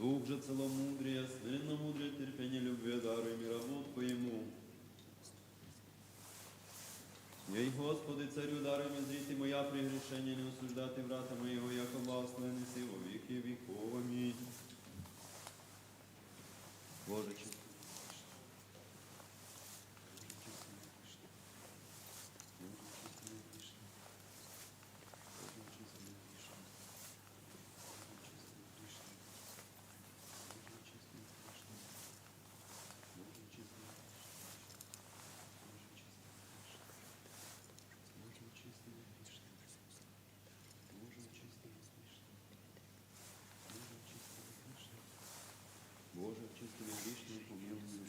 Дух же целомудрия, смиренномудрия, терпения, любви даруй мир, а будь по ему. Ей, Господи, Царю, даруй мне зрите моя прегрешение, не осуждать и врата моего, яко благословен еси во веки веков. Аминь. Боже, честный, Боже, чистый и грешный, помилуй.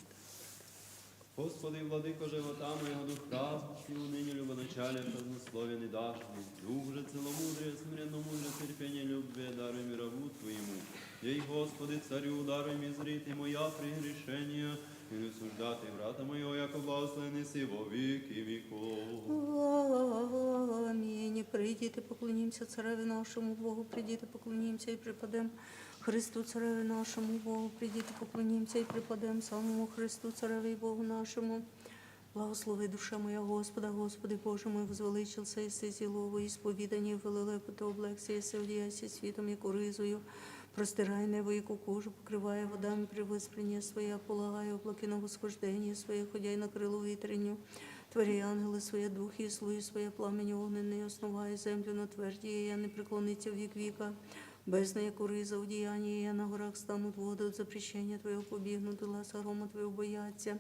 Господи, Владыко живота моего, дух праздности, уныния, любоначалия, празднословия не дашь мне. Дух же целомудрия, смиренномудрия, терпения, любви даруй мир, а будь по ему. Ей, Господи, Царю, даруй мне зрите моя прегрешение, и не осуждать и врата моего, яко благословен еси во веки веков. Аминь. Придите, поклонимся Цареве нашему Богу, придите, поклонимся и преподем Христу, Цареве нашему Богу, придите, поклонимся и преподем самому Христу, Цареве и Богу нашему. Благослови, душа моя, Господа. Господи Боже мой, возвеличился еси зело во исповедании, в лиле путо облегся еси, одеяйся свитом и курызую, простирай небо и кукужу, покрывая водами превыспрение свое, полагая облаки на восхождение свое, ходя на крылу ветренью, творя ангелы свои, духи и слуи свои, пламени огненные, основая землю на твердь, и не преклонится век века. Бездна и курыза, одеяние, и на горах станут воды, от запрещения Твоего побегнут, и гласа грома Твоего боятся.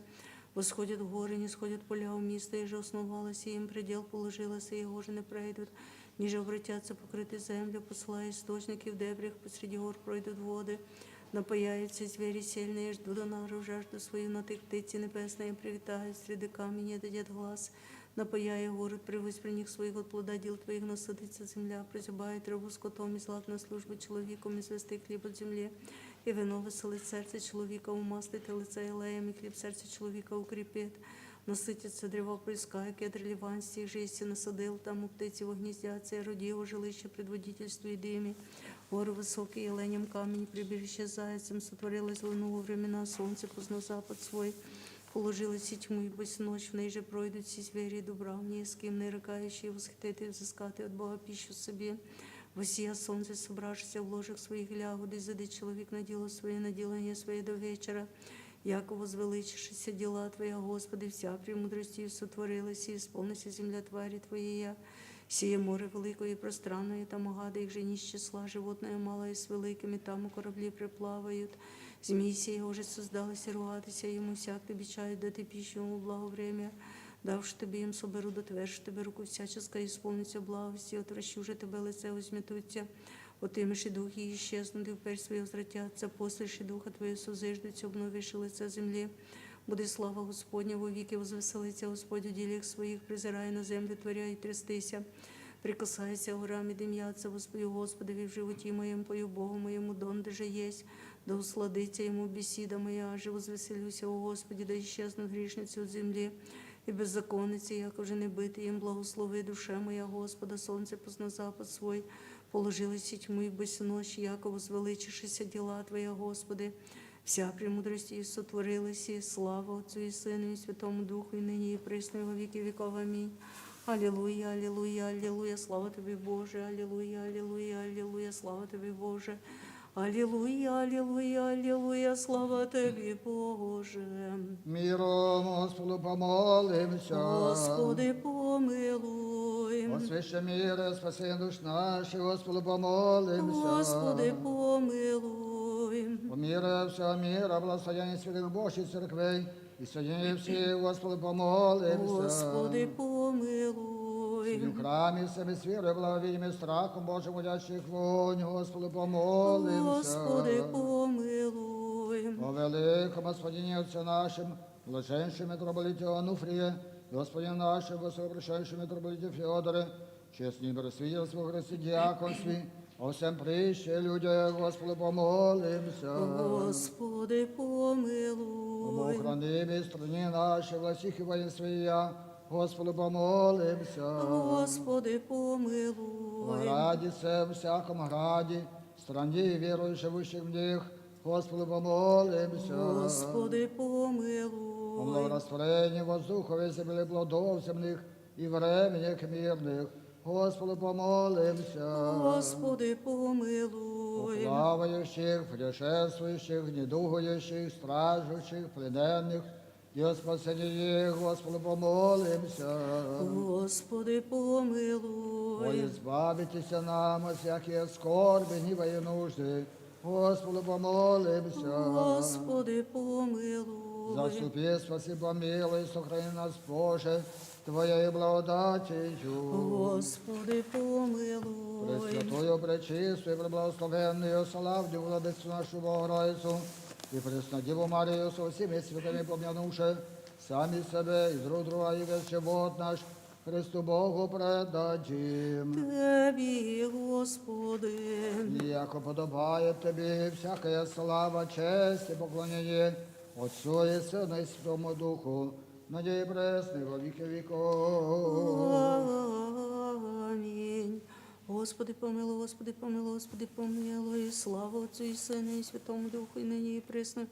Восходят горы, нисходят поля, у места, и же основалась, и им предел положилась, и его же не пройдут, ниже обратятся, покрыты землю, посылая источники в дебрях, посреди гор пройдут воды, напояют все звери сильные, ждут она жажду свою, на тык птицы небесные прилетают, среди камней нет глаз, напояя город превыспренних своих, от плода дел Твоих насытится земля, прозябает рабу скотом, и злак на службу человеком, и звезды хлеб от земли, и вино веселит сердце человека, умастит лица елеем, и хлеб сердце человека укрепит. Насытится древа поиска, кедр ливанский, же истинно сады, там птицы его гнездятся, и орудие его жилища предводительствует ими. Горы высокие, елеем камень, прибежище зайцем, сотворилось луну во времена, солнце поздно запад свой, положилось и тьму, и бысь ночь, в ней же пройдут все звери, дубравни, скимны, рыкающие, восхитит и взыскат от Бога пищу себе. Восия солнце, собравшееся в ложах своих, лягут, и зайдет человек на дело свое, на делание свое до вечера. Яко возвеличившиеся дела Твоя, Господи, вся премудростью сотворилась, и исполнится земля твари Твоей. Сие море великое и пространное, там гады, их же не исчисла, животное малое с великими, там и корабли приплавают. Змеи сие уже создалось, и ругатися ему всяк ты бичает, да ты пищу ему в благо время, давши тебе им соберу, да тверши тебе руку всяческой, исполнится благости, отвращу же тебе лице, возьметутся. Вот имеши духи исчезнут, и вперь свои возвратятся, после ши духа Твоего сузыждутся, обновишь лице земли. Будет слава Господня во веки, возвеселится Господь в делах своих, презирая на землю, творя и трястися. Прикасайся горами, дымятся, воспою Господови в животе моем, пою Богу моему, донде же есть, да усладится ему беседа моя, же возвеселюся, о Господи, да исчезнут грешницы от земли, и беззаконницы, яко же не быть им. Благослови, душе моя, Господа, солнце поздно запад свой, положилось и тьму, и бысь ночь, яко возвеличившиеся дела Твоя, Господи. Вся премудрость и сотворилась, и слава Отцу и Сыну и Святому Духу, и ныне и присно и во веки веков. Аминь. Аллилуйя, аллилуйя, аллилуйя, слава Тебе, Боже, аллилуйя, аллилуйя, аллилуйя, слава Тебе, Боже. Аллилуйя, аллилуйя, аллилуйя, слава Тебе, Боже. Миром Господу помолимся. Господи, помилуй. О священ мира, спасение душ наших, Господу помолимся. Господи, помилуй. О мире всего мира, благословение святых Божьих церквей, и соединение всех, Господу помолимся. Господи, помилуй. Сидим в храме всеми с верой, благовением и страхом Божьим, удящих вонь, Господу помолимся. Господи, помилуй. О великом Господине Отце нашем, блаженнейшем митрополите Онуфрие, Господине нашем, высокопрещающем митрополите Феодоре, честный пресвитерстве во Христе диаконстве, о всем прище людях, Господу помолимся. Господи, помилуй. Об охранении страны нашей, властях и воинстве, Господу помолимся. Господи, помилуй. О граде всем, всяком граде, стране и верующих, живущих в них, Господи, помолимся. Господи, помилуй. О благорастворении воздуха и земли, плодов земных и временных мирных, Господи, помолимся. Господи, помилуй. О плавающих, путешествующих, недугующих, страждущих, плененных и о спасении их, Господи, помолимся. Господи, помилуй. О, избавитесь нам от всяких скорби, гнева и нужды, Господи, помолимся. Господи, помилуй. Заступи, спаси, помилуй, сохрани нас, Боже, Твоей благодатью. Господи, помилуй. Пресвятую, пречистую, преблагословенную, славную Владычицу нашу Богородицу и Пресную Деву Марию со всеми святыми, помянувши сами себя и друг друга, и весь живот наш Христу Богу предадим. Тебе, Господи. И яко подобает Тебе всякая слава, честь и поклонение Отцу и Сыну и Святому Духу, ныне и пресно и во веки веков. Аминь. Господи, помилуй, Господи, помилуй, Господи, помилуй. Слава Отцу и Сыну и Святому Духу, и ныне и пресно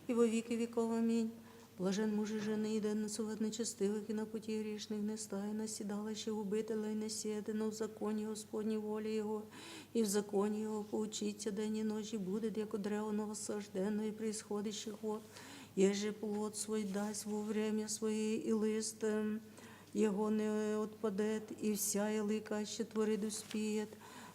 и во веки веков. Аминь. Блажен муж и жена, единство в нечестивых и на пути грешных не стая, наседалаще убытила и наседы, но в законе Господней воле его, и в законе его поучится день и ночь, и будет, яко древо новосажденное и преисходящих вод, еже плод свой даст вовремя свой, и лист, эм, его не отпадет, и вся ялика аще творит успеет.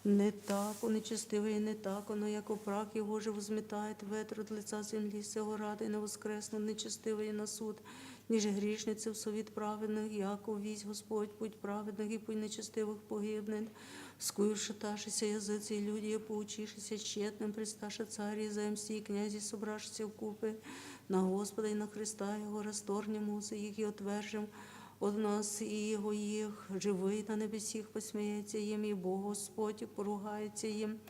Не так он нечестивый, не так оно, яко прах его же возметает ветер от лица земли, с его радой не воскреснут нечестивые на суд, ниже грешницы в совет праведных, яко весь Господь путь праведных и путь нечестивых погибнет. Вскую шаташися языци и люди, поучившися тщетным, предсташа царь, и замси и князи, собравшися в купе на Господа и на Христа, его расторгнем узы их и отвержем от нас и его их, живые на небесих посмеется им, и Бог Господь поругается им.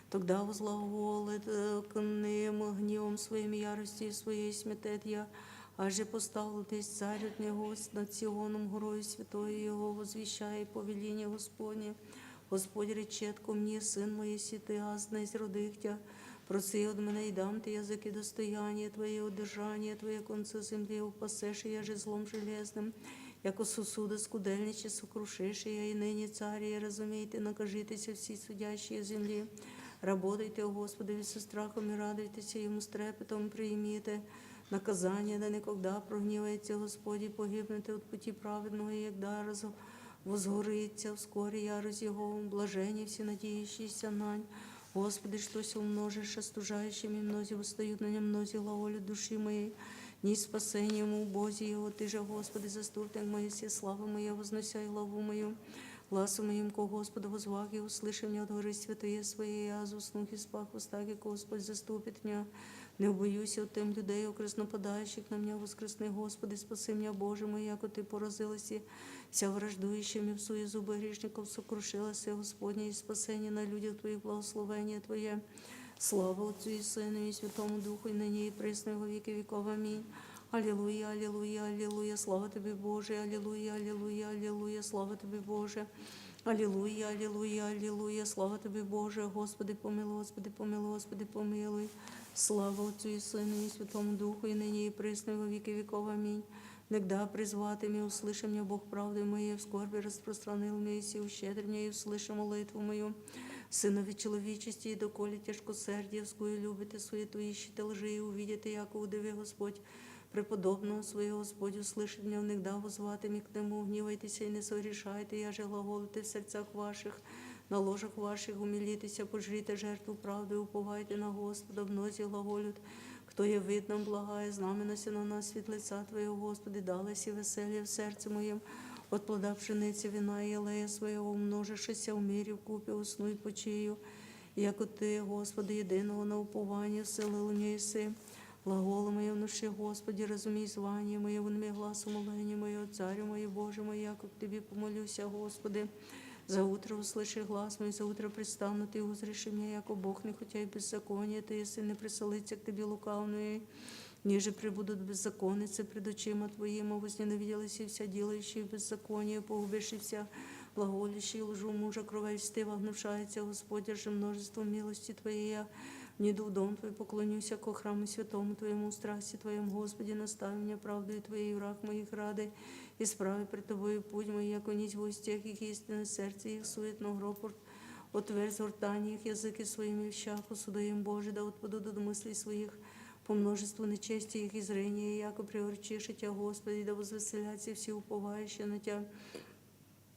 Тогда возглаголит, э, к ним гневом своим, яростью своей сметет я, аже поставлю здесь царь от него над Сионом, горою святой его, возвещая повеление Господне. Господь речет ко мне: Сын мой, если ты азна из родых тебя, проси от меня, и дам ты язык и достояние твое, удержание твое концы земли упасешь, я же злом железным, яко сосуды скудельничи сокрушишь, я и ныне царь, и разумейте, накажитесь все судящие земли, работайте, о Господи, со страхом и радуйтесь, ему с трепетом примите наказание, да никогда прогневается Господь, и погибнете от пути праведного, и когда раз возгорится вскоре ярость его, блажение все надеющиеся нань. Господи, что все умножишь остужающими, мнози восстают на нем, мнози глаголют души моей: не спасением убози его. Ты же, Господи, заступник мой, все слава моя, возносяй главу мою, глазу моим ко Господу воззваг, и услыши меня от горы святые своей, я аз уснух и спах, восстаги, Господь заступит меня. Не убоюсь от тем людей, окрест нападающих на меня, воскресни, Господи, спаси меня, Боже мой, яко ты поразилась и вся враждующими в суе зубы грешников сокрушилась, и Господне, и спасение на людях твоих, благословение твое. Слава Отцу и Сыну и Святому Духу, и ныне и пресно и во веки веков. Аминь. Аллилуйя, аллилуйя, аллилуйя, слава тебе, Боже, аллилуйя, аллилуйя, аллилуйя, слава тебе, Боже. Аллилуйя, аллилуйя, аллилуйя, слава тебе, Боже, Господи, помилуй, Господи, помилуй, Господи, помилуй. Слава Отцу и Сыну и Святому Духу, и ныне и пресно и во веки веков. Аминь. Нагда призвати мя, услыши мя, Бог правды моей, в скорби распространил мя, и щедри мя, и услыши молитву мою. Сынове человечести, и доколе тяжкосердие вскую любит и суету ищет лжи, и увидит, и яко удиве Господь преподобного своего, Господь услышит мя, нагда воззвати мя к нему. Гневайтеся и не согрешайте, я же глаголите в сердцах ваших, на ложах ваших умилитеся, пожрите жертву правды, уповайте на Господа, мнози глаголют: кто явит нам благая знамена сия на нас вид лица Твоего, Господи, далось и веселье в сердце моем от плода пшеницы, вина и елея своего, умножившийся в мире в купе, усну и почию, яко Ты, Господи, единого на упование вселил мне, и сы глаголы мои внуши, Господи, разуми звание мое, вынми глаз умоления моего, Царю мой, Боже мой, яко к Тебе помолюся, Господи. За утро услыши глаз мой, за утро предстанут и узришь меня, яко Бог не хотя и беззаконие, то если не присолится к Тебе лукавый, ниже пребудут беззаконницы пред очима Твоима. Возненавиделась и вся делающая беззаконие, погубивши вся глаголющая лжу мужа кровавистого, гнушается Господь же множеством милости Твоей. Внеду в дом Твой поклонюсь, ко храму святому Твоему, в страсти Твоем, Господи, наставь меня правдою Твоей, враг моих рады, исправи пред Тобою путь мой, яко низь во стех их, истинное сердце их суетно, гроб отверз гортани их, языки своими вещаху, судоим Боже, да отпадут от мыслей своих, по множеству нечестия их и зрения, яко приорочишь Тебя, Господи, да возвеселятся все уповающие на Тебя.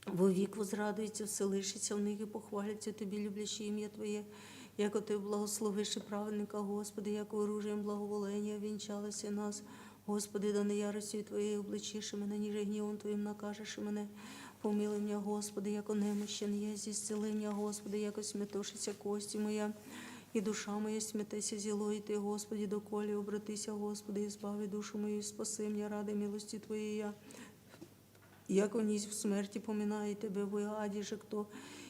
Вовек возрадуются, вслышатся в них и похвалятся Тебе, любящие имя Твое, яко Ты благословишь и праведника, Господи, яко оружием благоволения венчалось и нас. Господи, да на яростью Твоей облачишь меня, ниже гневом Твоим накажешь меня. Помилуй меня, Господи, яко немощен я, исцели меня, Господи, яко сметошися кости моя, и душа моя сметеся зело, и Ты, Господи, доколе обратися, Господи, избави душу мою, и спаси меня ради милости Твоей. Я яко низь в смерти поминаю Тебе, в аде же кто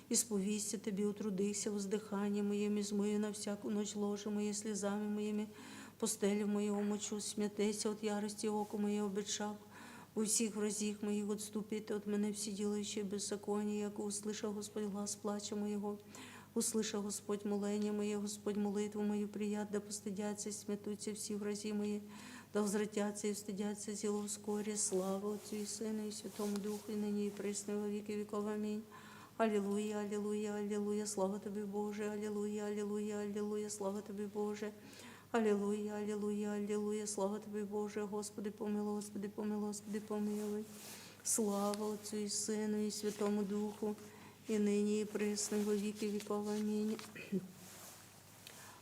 исповести Тебе утрудихся, воздыхание моим измою на всякую ночь ложе мое слезами моими постель мою умочу, сметеся от ярости око мое обетшав, у всех вразих моих отступит от меня все делающие беззаконие, яко услышал Господь глаз плача моего. Услышал Господь моление мое, Господь молитву мою прият, да постыдятся и сметутся все врази мои, да возвратятся и устыдятся зело вскоре. Слава Отцу и Сыну и Святому Духу, и ныне и пресно и во веки веков. Аминь. Аллилуйя, аллилуйя, аллилуйя, слава Тебе, Боже, аллилуйя, аллилуйя, аллилуйя, слава Тебе, Боже. Аллилуйя, аллилуйя, аллилуйя, слава Тебе, Боже, Господи, помилуй, Господи, помилуй, Господи, помилуй. Слава Отцу и Сыну и Святому Духу, и ныне и пресно и во веки веков. Аминь.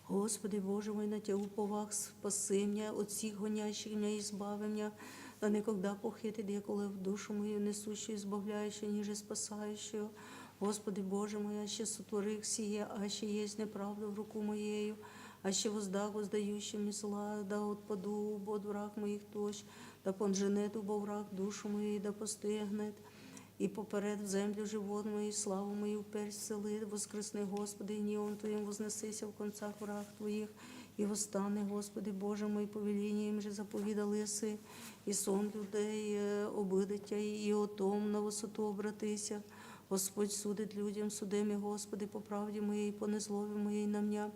Господи Боже мой, на Тебя уповах, спаси меня от всех гонящих меня, избави меня, да никогда похитит дьякулов душу мою, несущую, избавляющую, ниже спасающую. Господи Боже мой, аще сотворих сие, аще есть неправда в руку моею, аще воздах воздающим из зла, да отпаду, убот враг моих тощ, да понженет убо враг душу мою, да постигнет и поперед в землю живот мой, и славу мою перь целит. Воскресны, Господи, гневом Твоим вознесися в концах враг Твоих, и восстаны, Господи Боже мой, повелением же заповедал Исы, и сон людей э, обыдытя, и о том на высоту обратися. Господь судит людям судами, Господи, по правде моей, по незлобе моей на меня.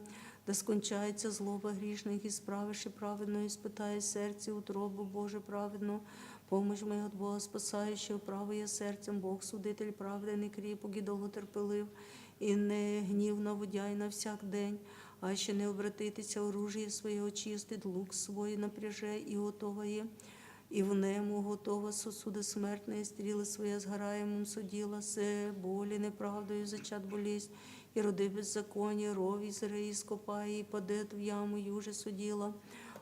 Да скончается злоба грешных, исправишь и праведную, испытай сердце, утробу Боже праведну. Помощь моя от Бога спасающего, правое сердцем Бог судитель праведный, крепок и долготерпелив, и не гневно водяй на всяк день, аще не обратитеся, оружие свое очистит, лук свой напряже и готовое. И в нему готова сосуда смертные, стрелы свои сгораемым судила, се боли неправдою зачат болезнь, и роды беззакония, ров Израиль скопай, и падет в яму юже судила.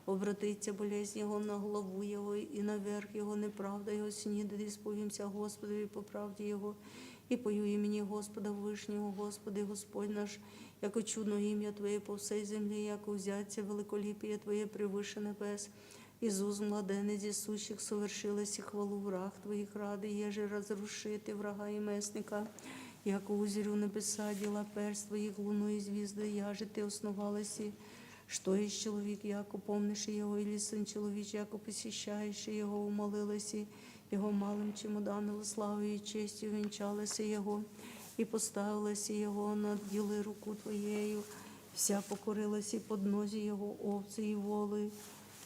Обратится болезнь его на главу его, и наверх его неправда его снидет, испугимся Господу и по правде его. И пою имени Господа Вышнего, Господи Господь наш, яко чудно имя Твое по всей земле, яко взятие великолепие Твое превыше небес. Иисус, младенец из сущих, совершилась и хвалу враг Твоих рады, еже разрушит и врага и местника, яко узрю небеса дела перст Твоих, луну и звезды, яже Ты основалась и что есть человек, яко помнишь его, или сын человечий, яко посещаешь его, умолилась и его малым чемоданом славы и честью венчалась и его, и поставилась и его над делы руку Твоею, вся покорилась и поднози его овцы и волы,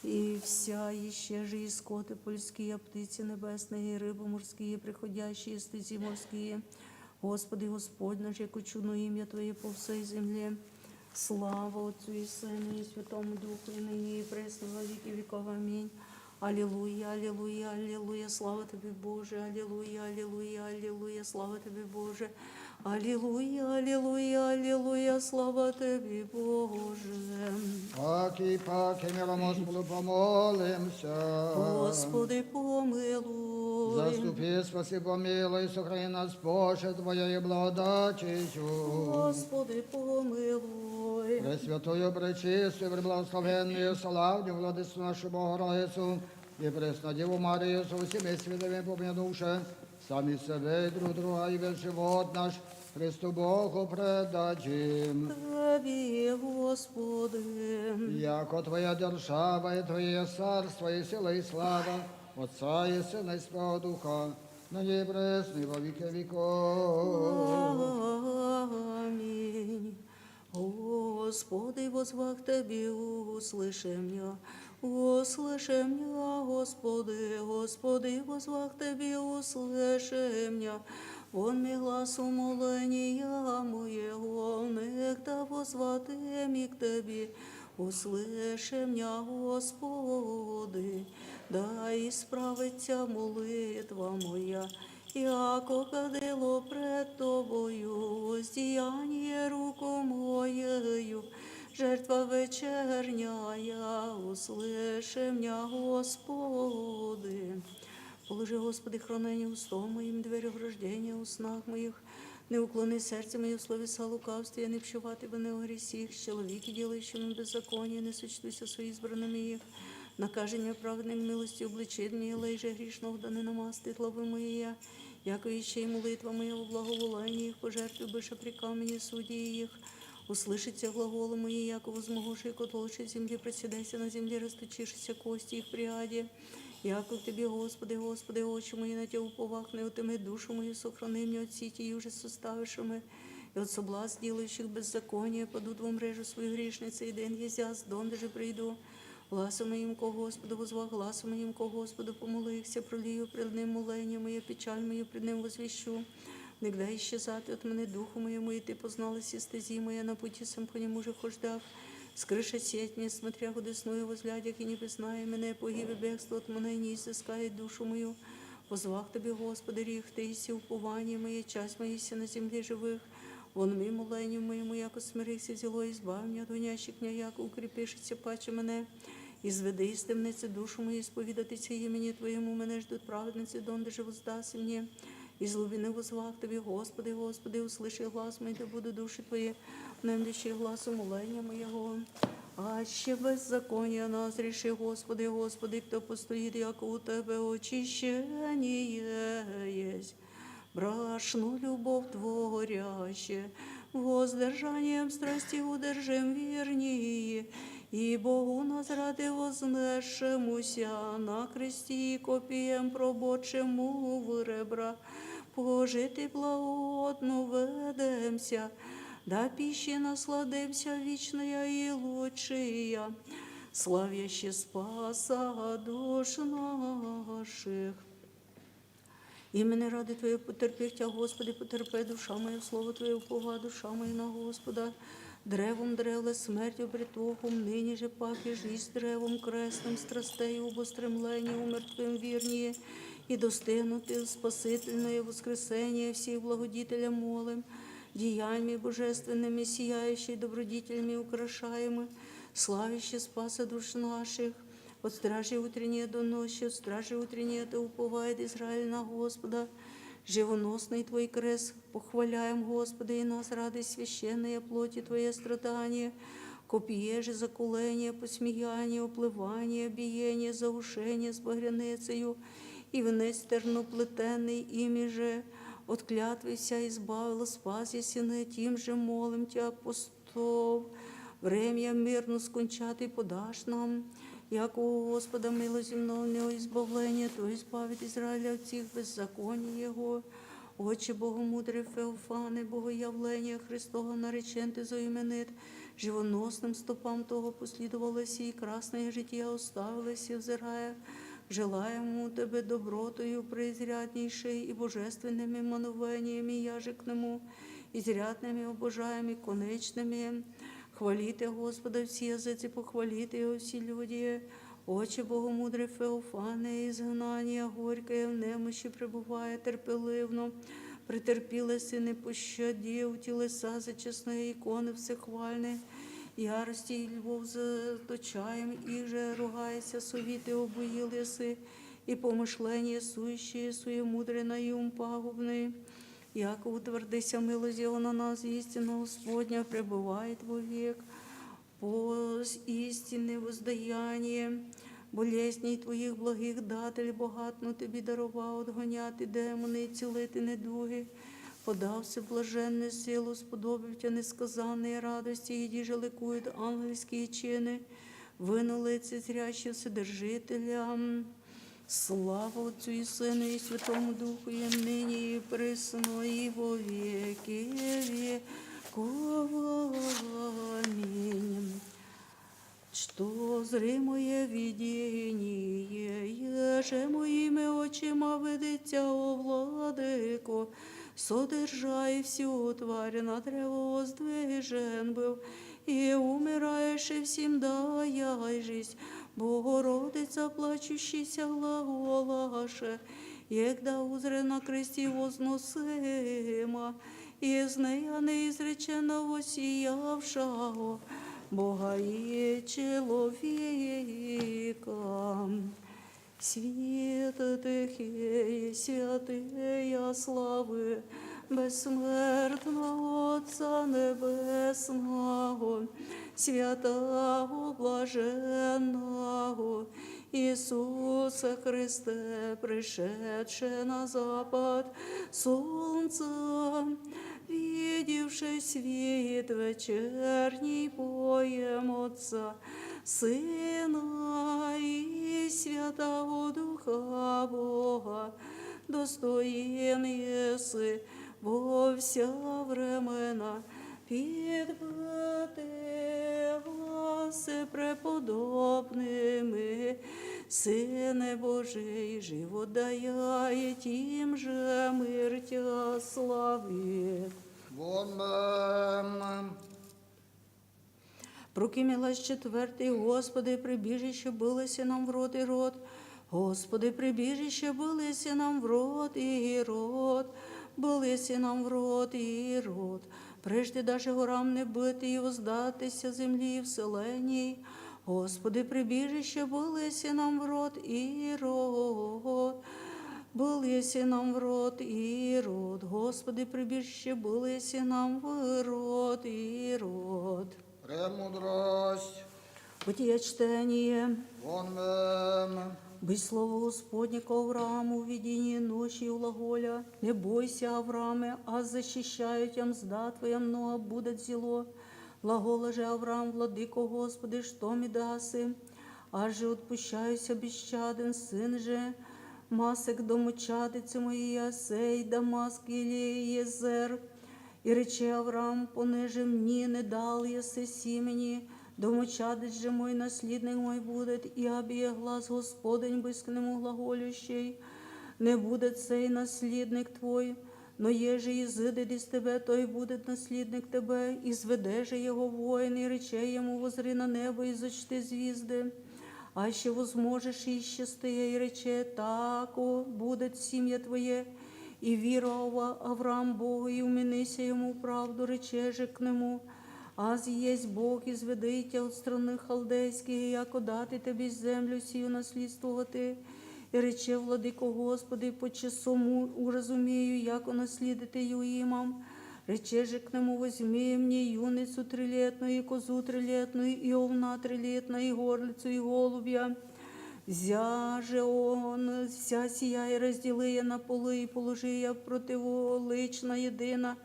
и вся еще же и скоты польские, птицы небесные, и рыбы морские, приходящие стези морские. Господи, Господь наш, яко чудно имя Твое по всей земле. Слава Отцу и Сыну и Святому Духу, и ныне и пресно во веки веков. Аминь. Аллилуйя, аллилуйя, аллилуйя, слава Тебе, Боже, аллилуйя, аллилуйя, аллилуйя, слава Тебе, Боже. Аллилуйя, аллилуйя, аллилуйя, слава Тебе, Боже. Паки, паки, миром Господу помолимся. Господи, помилуй. Заступи, спаси, помилуй, сохрани нас, Боже, Твоей благодатью. Господи, помилуй. Пресвятую, пречистую, преблагословенную, славную Владычицу нашу Богородицу и пресную Деву Марию со всеми святыми, помни души сами себя и друг друга, и весь живот наш Христу Богу предадим. Тебе, Господи. Яко Твоя держава, и Твое царство, и сила, и слава Отца и Сына и Святого Духа, ныне и пресно и во веки веков. Аминь. Господи, возвах Тебе, услыши меня, услыши меня, Господи, Господи, возвах Тебе, услыши меня. Вон ми глас умоления моего, некогда возвати ми к Тебе, услыши меня, Господи, да исправится молитва моя, яко кадило пред Тобою, воздеяние рук моею, жертва вечерняя, услыши меня, Господи. Положи, Господи, хранение устов моим, дверь ограждения у снах моих. Не уклони сердце мое в словеса лукавстве, не пщевати бы не грехи, человеки, делающими беззаконие, не сочтуйся со избранными их. Накажи меня, праведник, милостью обличи меня, лей же грешных, да не намастит лбы мои я. Яко ищи молитва моя во благоволании их, пожертвуй быша при камне судьи их. Услышится глаголы мои, яко возмогуши, ко толще земли, проседайся на земле, расточившиеся кости их пряди. Яко к Тебе, Господи, Господи, очи мои на Тебя уповахны, утыми душу мою, сохрани меня от сети и ужаса ставшими, и от соблазн делающих беззаконие, паду Твоим мрежу свою грешницы, и ден езяс, донде же приду. Гласом моим ко Господу возвах, гласом моим ко Господу помолихся, пролию пред Ним моление мое, печаль мою пред Ним возвещу. Нигда исчезати от мене духу моему, и Ты познал все стези моя, на пути сем по нему же хождах. Скрыша сеть, не смотря кудесную возглядях и не призная мене, погибе бегство от мене, не изыскает душу мою. Возвах Тебе, Господи, рихты, иси упование мое, часть моя иси на земле живых. Вон мимо лайню моему, яко смирихся зело, избавь меня от гонящих меня, яко укрепишься паче мене. Изведи из темницы душу мою, исповедатися имени Твоему, мене ждут праведницы, донде же воздасы мне. Из глубины возвах Тебе, Господи, Господи, услыши глас мой, да буду души Твои, внемлющий глас умоления моего. Аще беззаконие нас реши, Господи, Господи, кто постоит, яко у Тебя очищение есть. Брашну любовь творяще, воздержанием страсти удержим вернее, и Богу нас ради вознесшемуся на кресте и копием прободшему в ребра, пожити плотну ведемся, да пищи насладимся вечная и лучшая, славящая Спаса душ наших. Именно ради Твоего потерпи Тя, Господи, потерпи, душа моя, слово Твое упова, душа моя на Господа. Древом древле смертью притухом, ныне же пак и жизнь древом крестным страстей убостремление умертвим вернее, и достигнутый спасительное воскресение всех благодетелям молим, деяниями божественными сияющей добродетелями украшаемы, славящий Спаса душ наших. От стражи утренней до ночи, от стражи утренней это уповает Израиль на Господа. Живоносный Твой крест похваляем, Господи, и нас радость священная плоти Твоя страдания, копье же заколение, посмеяние, уплывание, биение, заушение с багряницею, и вниз терноплетенный ими же, от клятвы вся избавил, спас и сыны, тем же молим Тя, апостол. Время мирно скончати подашь нам, яко у Господа мило земного не избавление, то избавит Израиля от всех беззаконий его. Отче Богу мудрый Феофаны, Богоявление Христово наречен Ты заименит, живоносным стопам Того последовалось и красное житие оставилось, и взирая, желаем Тебе добротою преизряднейшей и божественными мановениями яжикному, изрядными обожаем и конечными. Хвалите Господа все языцы, похвалите Его все люди. Отче Богу мудрый Феофане, изгнание горькое в немощи пребывая терпеливно, претерпелось и не пощадив телеса за честные иконы всехвальные, ярости и львов заточаем, и же ругайся, совиты обуил ясы, и помышления сующие суемудренные ум пагубные. Яко утвердися мило Зиона нас, истина Господня пребывает вовек. Поз истины воздаяние, болезней Твоих благих датель богатну Тебе даровал, отгонят и демоны, и целит и недуги, подався блаженный силу, сподобив Тя несказанные радости, иди же ликуют ангельские чины, вынули зрящие Вседержителя. Слава Отцу и Сыну и Святому Духу, и ныне, и присно, и во веки веков. Кованин. Что зримое видение, еже моими очима видит тя, о Владыко, содержай всю тварь на древо воздвижен быв, и умираешь, и всем даяй жизнь, Богородица, плачущийся глаголаше, егда узре на кресте возносыма, и изнеяны изреченного сиявшего Бога и человека. Святых и святые славы бессмертного Отца Небесного, святого блаженного Иисуса Христа, пришедшего на запад солнца, видевшего свет вечерний, поем Отца, Сына и Святого Духа Бога, достоин еси во вся времена петь быты власти преподобными, Сыне Божий, живот даяй, тем же мир тя славит. Вон мем. Прокимилась четвертый. Господи, прибежище был еси нам в рот и род. Господи, прибежище был еси нам в рот и род. Был еси нам в рот и род. Прежде даже горам не быть и воздатися земли и вселенней. Господи, прибежище был еси нам в рот и род. Был еси нам в рот и род. Господи, прибежище был еси нам в рот и род. Премудрость. Бытие чтение. Вон мем. Быть слово Господне к Аврааму в видении ночи, глаголя: «Не бойся, Аврааме, аз защищаю тя, мзда твоя много будет зело». Глагола же Авраам: «Владыко Господи, что ми дасы? Аз же отпущаюся бесчаден, сын же масек домочадице моей Иосей, Дамаск или Елеазар». И рече Авраам: «Понеже мне не дал еси семени, домочадец же мой наследник мой будет, и объявил глас Господень быт к нему глаголющий: не будет сей наследник твой, но еже изыдет из тебя, той будет наследник тебе. Изведе же его воин, и рече ему: возри на небо и зачти звезды, аще возможешь исчислить их, и рече: так будет семя твое». И веровал Авраам Богу, и уменися ему правду. Рече же к нему: «Аз есть Бог, изведите от страны халдейской, яко дати тебе землю сию наследствовать». И рече: «Владыко Господи, почесом у-, уразумею, яко наследить имам». Рече же к нему: «Возьми мне юницу трилетную, и козу трилетную, и овна трилетную, и горлицу, и голубя». Взя же он вся сия и раздели я на полы, и положи я противолычно едино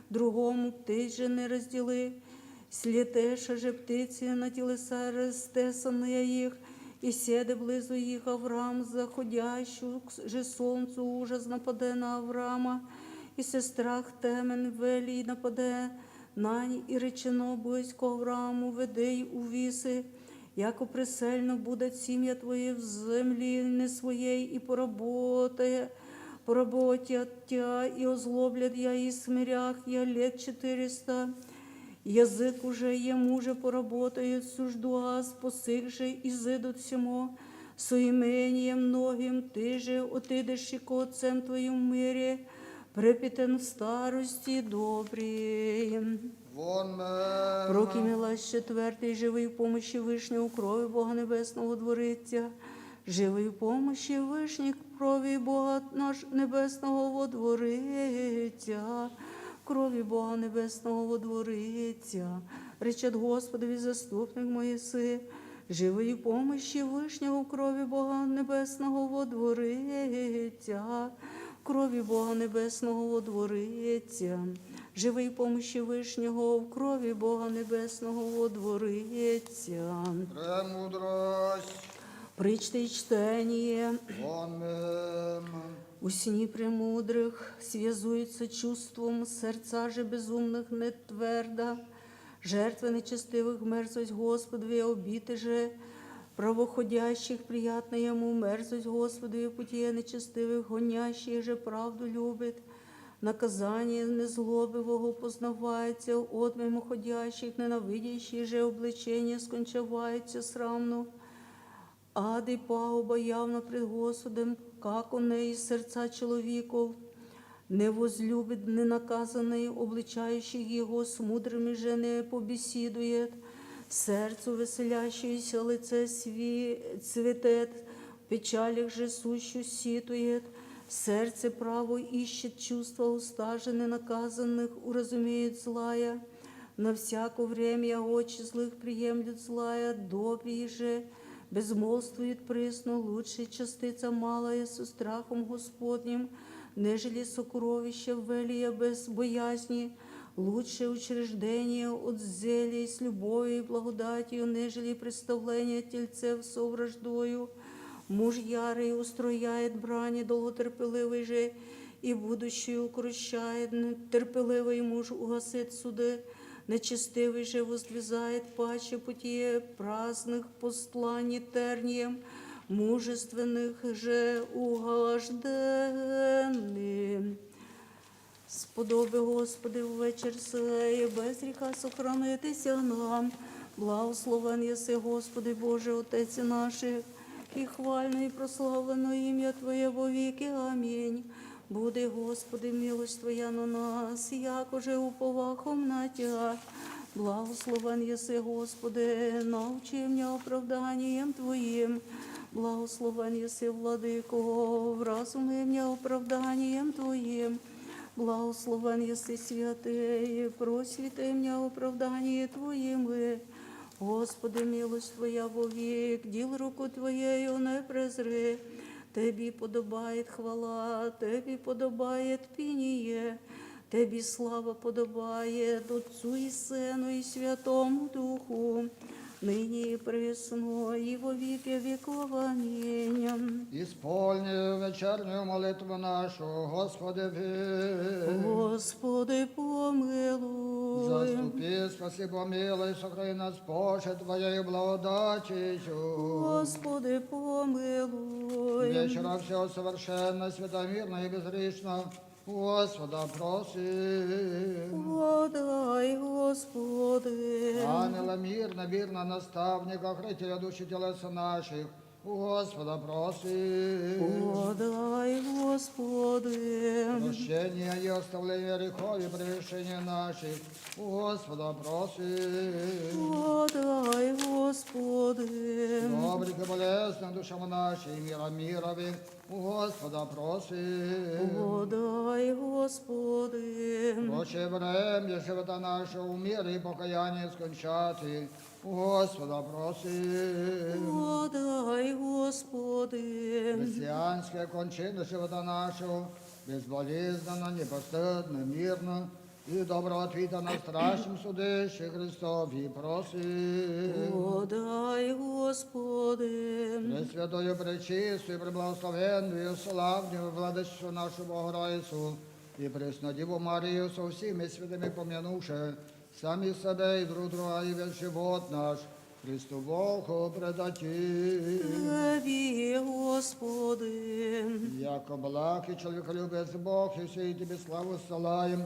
другому, птиц же не раздели. Слетеша же птицы на телеса растесанные их, и седе близу их Авраам, заходящему же солнцу ужас нападе на Авраама, и со страх темен вели нападе нань, и речено быть к Аврааму: «Веди увисы, яко пресильно будет семя твоя в земли не своей, и поработая, поработят тя, и озлоблят я и смирях я лет четыреста. Язык уже ему же поработает, сужду аз, посих же изыдут всему, с именем многим ты же отыдешь к отцам твоим в мире, препитан в старости добрей». Вон мем. Прокимилась четвертый. Живи в помощи Вышнего, крови Бога Небесного дворитя. Живи в помощи Вышних, крови Бога наш Небесного водворитя. Крови Бога Небесного водворитя. Речет Господови заступник Моисей: «Живи в помощи Вышнего, крови Бога Небесного водворитя. Крови Бога Небесного водворитя. Живи в помощи Вышнего, в крови Бога Небесного водворитя». Премудрость. Причты чтение. Вон мем. Усни премудрых связуются чувством, сердца же безумных не твердо. Жертвы нечестивых мерзость Господу, и обиды же правоходящих приятно ему. Мерзость Господу, и пути нечестивых гонящие же правду любит. Наказание незлобивого познавается от мимоходящих, ненавидящие же обличение скончавается срамно. Ад и пагуба явно пред Господом, как оне из сердца человеков. Не возлюбит ненаказанный, обличающий его с мудрыми же не побеседует. Сердцу веселящееся лице сви-, цветет, печалях же сущу сетует. Сердце право ищет чувства, уста же ненаказанных уразумеет злая. На всякое время очи злых приемлют злая, добрые же безмолвствует присно. Лучше частица малая со страхом Господним, нежели сокровище в велье без боязни. Лучше учреждение от зелий с любовью и благодатью, нежели представление тельцев со враждою. Муж ярый устрояет брани, долготерпеливый же и будущее укрощает. Терпеливый муж угасит суды, нечестивый же воздвигает паче пути. Праздных посланий тернием, мужественных же угожденным. Сподоби, Господи, в вечер сей без греха сохранитися нам. Благословен єси, Господи Боже, Отець наших, и хвально и прославлено имя Твоє во веки. Аминь. Буде, Господи, милость Твоя на нас, як уже уповахом на Тя. Благословен єси, Господи, научи меня оправданием Твоим. Благословен єси, Владыко, вразуми меня оправданием Твоим. Благословен єси, Святый, просвети меня оправдание Твоим. Господи, милость Твоя вовек, діл руку Твоєю не презри. Тебі подобает хвала, Тебі подобает пініє, Тебі слава подобает Отцу и Сыну и Святому Духу, ныне и присно и во веки веков. Аминь. Исполни вечернюю молитву нашу, Господи, пи. Господи, помилуй. Заступи, спаси, помилуй, сохрани нас, Боже, Твоею благодатью. Господи, помилуй. Вечера всего совершенно, свято, мирно и безгрешно Господа просим. Подай, Господи. Ангела мирно, верно наставника, хранителя души и телеса наших, Господа просим. Подай, Господи. Прощение и оставление грехов и прегрешений наших, Господа просим. Подай, Господи. Добрых и полезных душам нашим мира мирови, Господа просим. Подай, Господи. Прочее время живота нашего в мире и покаянии скончати, Господа просим. Подай, Господи. Христианские кончины живота нашего безболезненно, непостыдно, мирно и доброго ответа на страшном судище Христови просим. Подай, Господи. Пресвятую, пречистую, преблагословенную, славную Владычицу нашу Богородицу и Пресную Деву Марию со всеми святыми помянувши, сами себя и друг друга и весь живот наш Христу Богу предадим. Тебе, Господи. Яко благ и человеколюбец Бог, и всей Тебе славу ссылаем,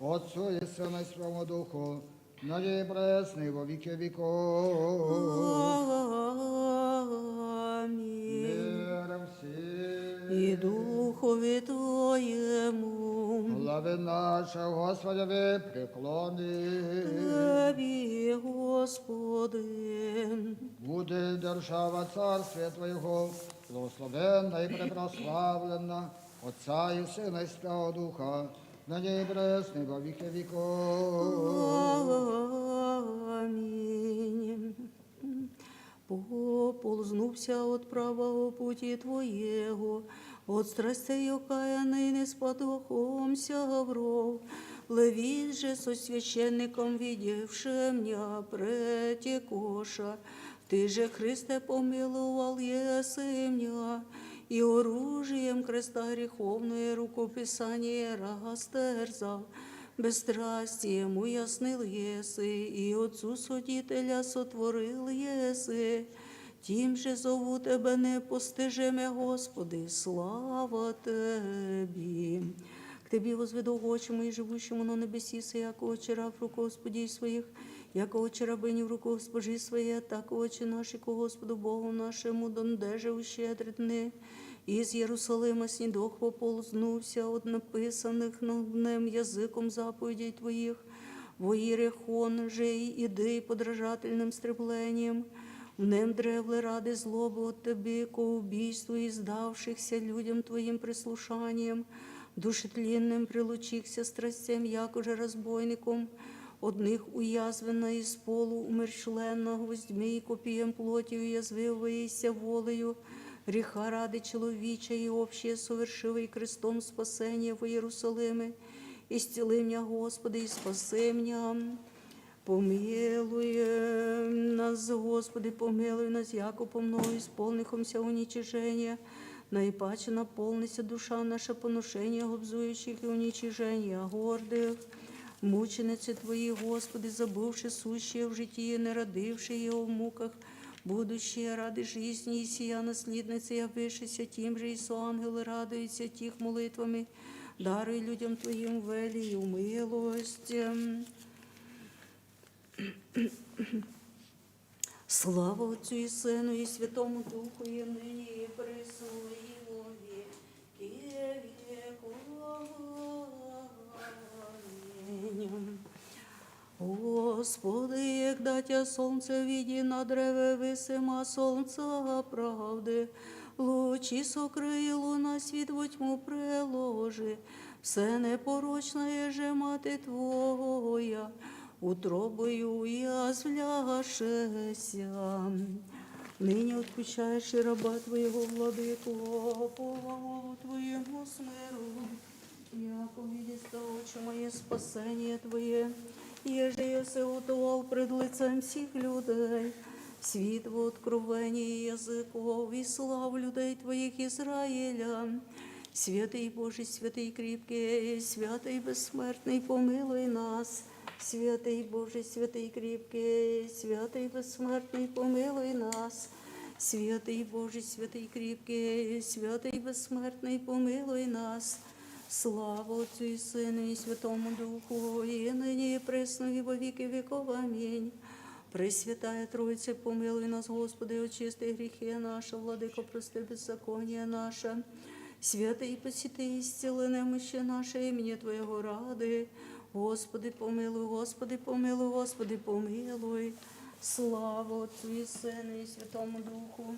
Отцу и Сыну и Святому Духу, ныне и пресно и во веки веков. Аминь. Мир всем. И духу Твоему. Главы наши, Господи, преклоним. Тебе, Господи. Будет держава Царствия Твоего благословенна и препрославленна, Отца и Сына и Святого Духа, ныне и пресно и во веки веков. Аминь. Поползнувся от правого пути Твоего, от страстей окаянный не сподохомся в ров. Левит же со священником, видевшим мя пред Тя кошем. Ты же, Христе, помиловал єси мя, и оружием креста греховное рукописание растерзав, бесстрастием уяснил еси, и отцу судителя сотворил еси. Тем же зовут Тебя непостижимый, Господи, слава Тебе. К Тебе возведу, Отче мой, живущему на небесех, яко вчера в руку Господи своих, яко вчера бы не в руку Господи своей, так, Отче наш, и к Господу Богу нашему, дом даже ущедренный, из Иерусалима снедох поползнувся от написанных на нем языком заповедей Твоих, во Иерихон же и иды подражательным стремлением, в нем древле ради злобы от Тебе ко убийству издавшихся людям Твоим прислушанием, душетлинным прилучихся страстям, якоже разбойником, одних уязвленно из полу умерщвленно гвоздьми и копьем плоти уязвившийся волею греха ради человеча и общее совершивший крестом спасение в Иерусалиме. Исцели меня, Господи, и спаси меня. Помилуй нас, Господи, помилуй нас, яко помно исполнихомся уничижения, наипаче наполнится душа наша поношениях обзующих и уничижениях гордых. Мученицы Твои, Господи, забывши сущее в житии, не родивши его в муках, будущее ради жизни и сия наследницы явившейся тем же, и со ангелы радуются тих молитвами, даруй людям Твоим велию милость. Слава Отцу и Сыну и Святому Духу, и ныне, и присно, и во веки веков. Аминь. Господи, егда Тя солнце види на древе висима солнца правды, лучи сокрыи луна свет во тьму приложи, все непорочное же Мати Твоя, утробою уязвляшеся. Ныне отпущаешь и раба Твоего, Владыко, по воле Твоему смиру, яко видишь, Отче мой, спасение Твое, еже Иосиф утовал пред лицем всех людей, свет во откровении языков и слав людей Твоих Израиля. Святый Божий, святый крепкий, святый бессмертный, помилуй нас. Святый Божий, святый крепкий, святый бессмертный, помилуй нас. Святый Божий, святый крепкий, святый бессмертный, помилуй нас. Слава Отцу и Сыну и Святому Духу, и ныне и присно и во веки веков. Аминь. Пресвятая Троица, помилуй нас, Господи, очисти грехи наши, Владыко, прости беззаконие наше. Святый, посети, исцели немощи наши имени Твоего ради. Господи, помилуй, Господи, помилуй, Господи, помилуй. Слава Отцу и Сыну и Святому Духу,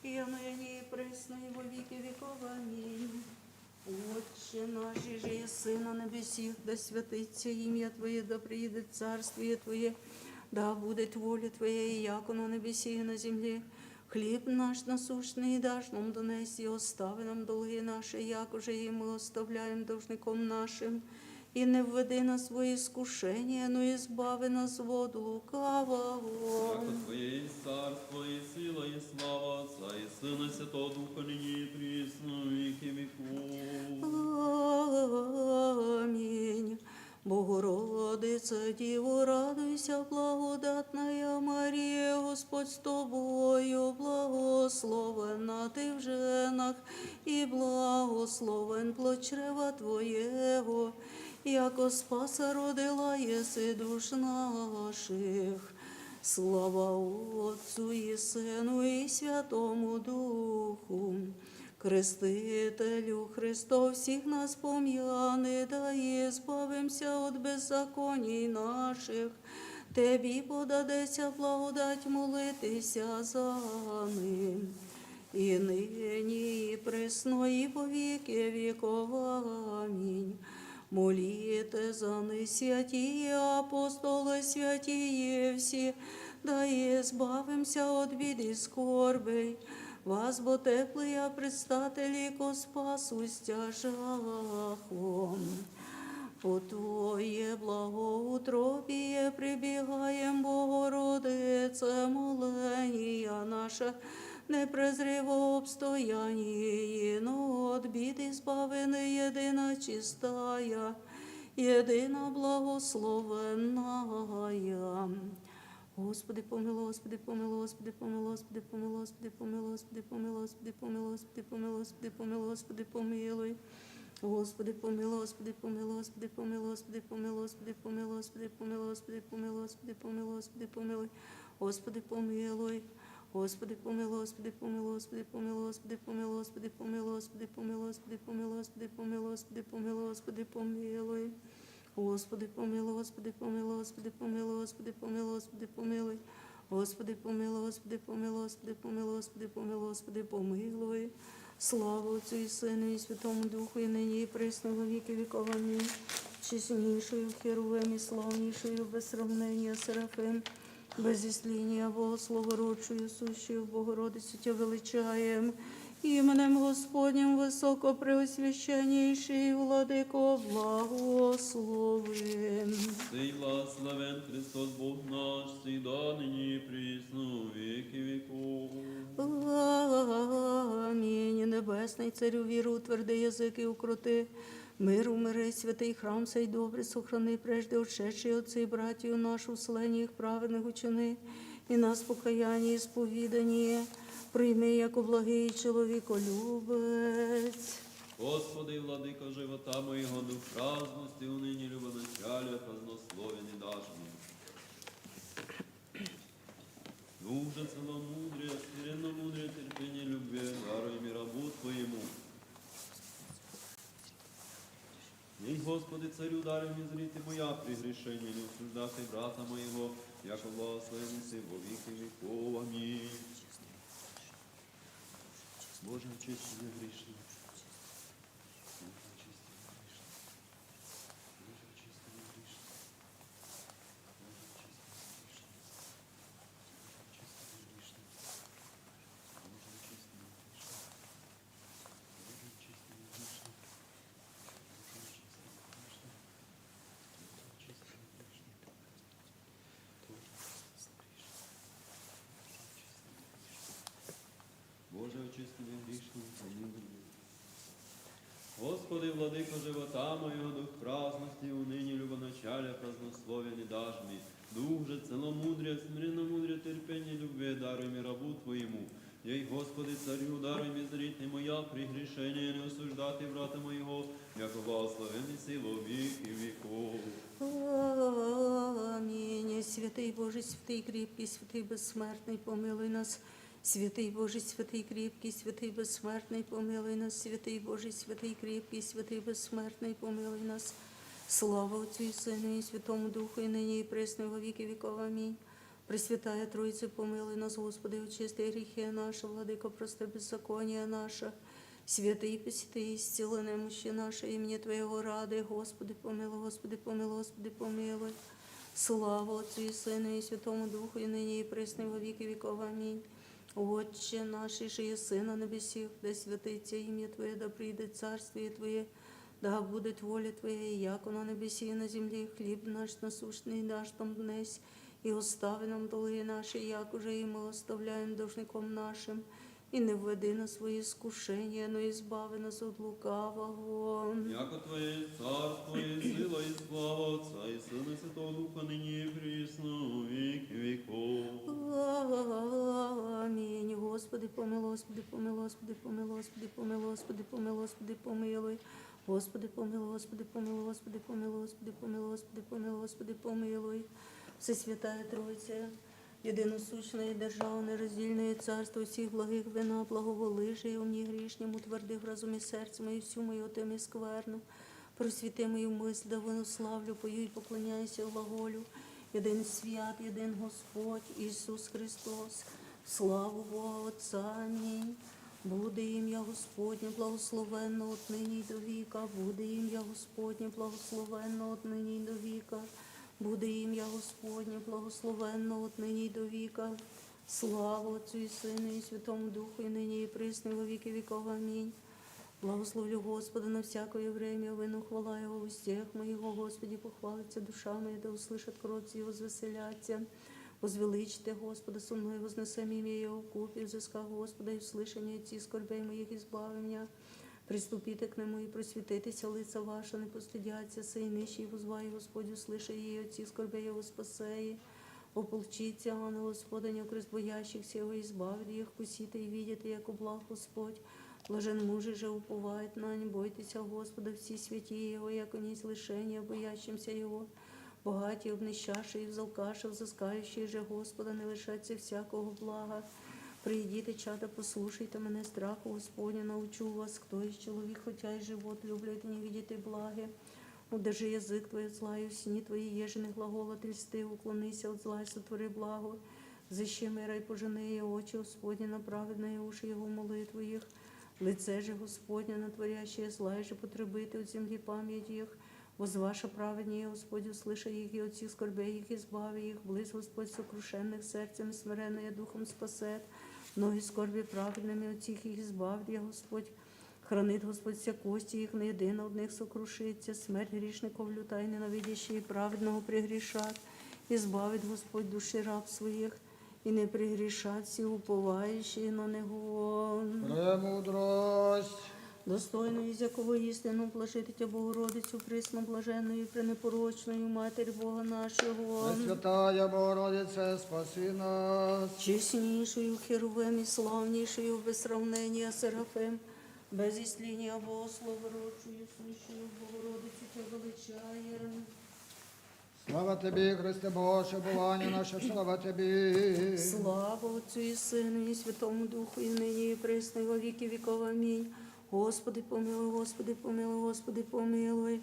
и ныне и присно и во веки веков. Аминь. Отче наш, иже еси на небесех, да святится имя Твое, да приедет царствие Твое, да будет воля Твоя, и яко на небесех и на земле. Хлеб наш насущный дашь нам днесь, и остави нам долги наши, якоже и мы оставляем должником нашим. И не введи нас во искушение, но избави нас от лукавого. Яко Твое есть царство, и сила, и слава Отца, и Сына, и Святого Духа, ныне и присно, и во веки веков. Аминь. Богородица Дева, радуйся, благодатная Мария, Господь с тобою, благословенна ты в женах, и благословен плод чрева Твоего, яко Спаса родила еси душ наших. Слава Отцу и Сыну и Святому Духу. Крестителю Христов, всех нас помяни, да избавимся от беззаконий наших. Тебе подадися благодать, молитися за ныне. И ныне, и присно, и во веки веков. Аминь. Молите за ныне, святые апостолы, святые все, да избавимся от бед и скорбей, возбо теплые предстатели ко Спасу стяжахом. По Твое благоутробие прибегаем, Богородице, моление наше не презри в обстоянии енот быт избавленный, едино чистая, едино благословенная. Господи, помилуй, Господи, помилуй, Господи, помилуй, Господи, помилуй, Господи, помилуй, Господи, помилуй, Господи, помилуй, Господи, помилуй, Господи, помилуй. Господи, помилуй, Господи, помилуй, Господи, помилуй, Господи, помилуй, Господи, помилуй, Господи, помилуй, Господи, помилуй, Господи, помилуй. Господи, помилуй. Господи, помилуй, Господи, помилуй, Господи, помилуй, Господи, помилуй, Господи, помилуй, Господи, помилуй, Господи, помилуй, Господи, помилуй. Господи, помилуй, Господи, помилуй, Господи, помилуй, Господи, помилуй, Господи, помилуй. Господи, помилуй, Господи, помилуй, Господи, помилуй, Господи, помилуй, Господи, помилуй. Слава Отцу и Сыну и Святому Духу, и ныне и присно во веки веков. Аминь. Честнейшую Херувим и славнейшую без сравнения Серафим, без исцеления Богослова, родшую, сущую в Богородице Тебя величаем, именем Господним высокопреосвященнейший Владыко благословим. Сей благословен Христос Бог наш, всегда, ныне и присно, веки веков. Аминь. Небесный Царю, веру утверди, языки укрути, мир умири, святый храм сей добре сохрани, прежде ушедшие отцы и братья наши в служении праведных учини, и нас в покаянии и исповедании прими, яко благий человеколюбец. Господи, Владыко живота моего, дух праздности, уныния, любоначалия, празднословия не дашь мне. Дух же целомудрия, смиренно мудрее терпение, любви даруй мне, рабу Твоему. Ей, Господи, Царю, даруй мне зрите моя прегрешение, не осуждайте брата моего, яко благословен Ты во веки веков. Аминь. Боже, очисти меня грешного. Боже, очисти меня грешного. Боже, очисти меня грешного. Боже, очисти меня грешного. Боже, очисти меня грешного. Боже, очисти меня грешного. Боже, очисти меня грешного. Аминь. Господи, Владыко живота моего, дух праздности, уныния, любоначалия, празднословия не дашь мне. Дух же целомудрия, смиренно мудрее терпение, любви даруй мне, рабу Твоему. Ей, Господи, Царю, даруй мне зрите моя прегрешение, не осуждайте брата моего, яко благословен Ты во веки веков. Аминь. Святый Божий, святый крепкий, святый бессмертный, помилуй нас. Святый Божий, святый крепкий, святый бессмертный, помилуй нас. Святый Божий, святый крепкий, святый бессмертный, помилуй нас. Слава Отцу и Сыну и Святому Духу, и ныне и присно во веки веков. Аминь. Пресвятая Троица, помилуй нас, Господи, очисти грехи наши, Владыко, прости беззаконие наше, святый, посети, исцели немощи наши, имени Твоего ради, Господи, помилуй, Господи, помилуй, Господи, помилуй. Слава Отцу и Сыну и Святому Духу, и ныне и присно во веки веков. Аминь. Отче наш, иже еси на небесех, да святится имя Твое, да придет Царствие Твое, да будет воля Твоя, яко на небеси и на земле. Хлеб наш насущный дашь нам днесь, и остави нам долги наши, як уже и мы оставляем должником нашим, и не введи нас во искушение, но избави нас от лукавого. Яко Твое царство и сила и слава Отца и Сына и Святого Духа, ныне и присно во веки веков. Аминь. Господи, помилуй, Господи, помилуй, Господи, помилуй, Господи, помилуй, Господи, помилуй, Господи, помилуй. Господи, помилуй, Господи, помилуй, Господи, помилуй, Господи, помилуй, Господи, помилуй. Всесвятая Троица, единосущное, державное, раздельное царство всех благих вина, благоволижие, умни грешним, утверди в разуме сердце мое, всю мою тем и скверну, просвети мою мысль, да выну славлю, пою и поклоняюсь глаголю, Єдин свят, єдин Господь Ісус Христос, славу Бога Отца. Аминь. Буде ім'я Господнє благословенно от нині й до віка, буде ім'я Господнє благословенно от нині й до віка, буде ім'я Господнє благословенно от нині й до віка. Слава Отцю і Сину і Святому Духу, і нині, і присно, і во віки віков. Амінь. Благословлю Господа на всякое время, выну хвала Его в устах моих. О Господе похвалится душа моя, да услышат кротцы и возвеселятся. Возвеличьте Господа со мной, вознесем имя Его в купе, взыскав Господа и услышание от сих скорбей моих, избави меня. Приступите к Нему и просветитеся, лица ваши не постыдятся, и нищие возвай Господь, услыши и от сих скорбей Его спасай. Ополчится ангел Господа, не укрыст боящихся Его, избавит их, вкусит и видит, яко благ Господь. Блажен муж же уповает на Него, бойтеся Господа, все святые Его, яко не лишение боящимся Его. Богатые, обнищавшие и взалкавшие, взыскающие же Господа, не лишатся всякого блага. Придите, чада, послушайте мене, страху Господню научу вас. Кто из человек, хотя и живот, любит и не видит и благе? Удержи язык твой от зла и усни твои еженых глаголот и льсты, уклонися от зла и сотвори благо. Защищи мира и пожени и очи Господни на праведные, уши Его молитвы их. Лице же Господне на творящее зла и же потребит от земли память их. Возваша праведнее Господь, услыши их и от сих скорбей их избави их. Близ Господь сокрушенных сердцем и смиренные духом спасет. Многие скорби праведными от сих их избавит я Господь. Хранит Господь все кости их, ни один от них сокрушится. Смерть грешников люта, и ненавидящие праведного прегрешат. Избавит Господь души раб своих, и не прегрешат все уповающие на Него. Премудрость. Достойную всякого истину, блажит Тебя, Богородицу пресноблаженную и пренепорочную Матерь Бога нашего. Пресвятая Богородица, спаси нас. Честнейшую Херувим и славнейшую без сравнения Серафим, без истления Богослова, росшую, сущую Богородицу Тебя величаем. Слава Тебе, Христе Боже, упование наше, слава Тебе. Слава Отцу и Сыну и Святому Духу, и ныне и присно, и во веки веков. Аминь. Господи, помилуй, Господи, помилуй, Господи, помилуй.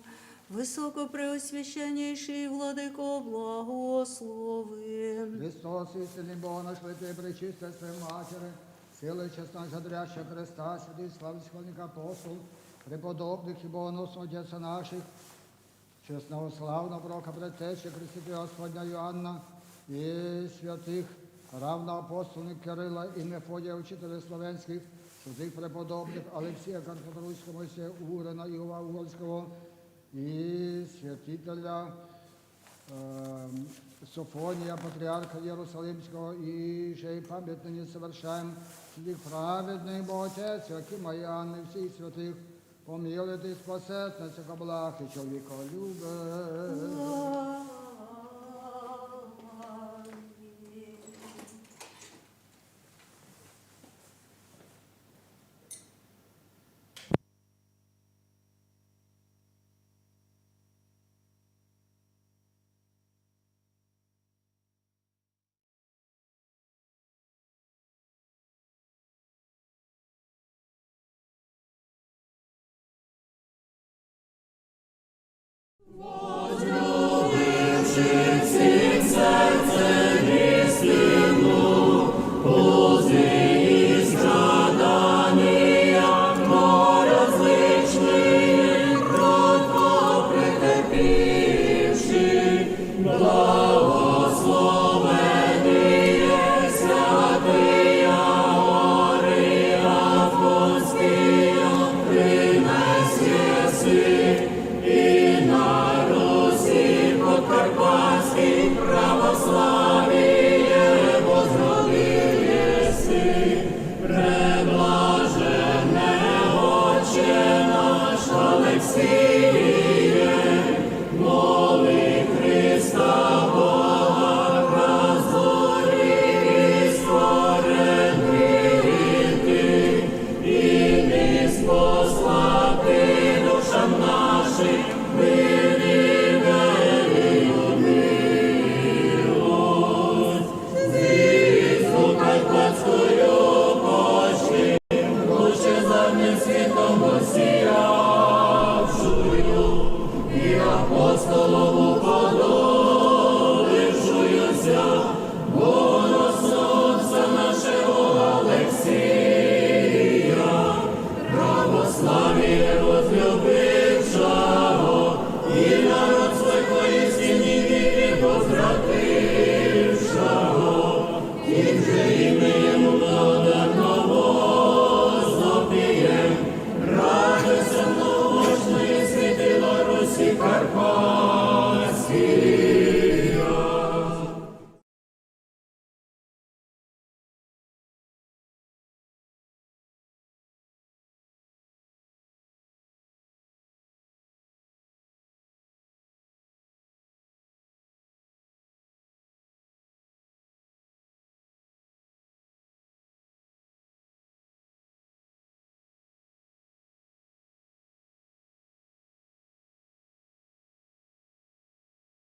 Высокопреосвященнейший Владыко, благослови. Христос, истинный Бог наш, во имя Пречистой Своей Матери, силы честно жадрящих Христа, святых славных апостол, преподобных и богоносных отец наших, честного славного пророка, предтечи Крестителя Господня Иоанна и святых равноапостольных Кирилла и Мефодия, учителей славянских, святых преподобных Алексея Карпаторуйского, Моисея Угрина, Иова Угольского и святителя, эм, Софония, патриарха Иерусалимского, и же память ныне совершаем, святых праведных, Бог Отец, Иоакима и Анны, всех святых, помилует и спасет нас, яко благ и человеколюбец.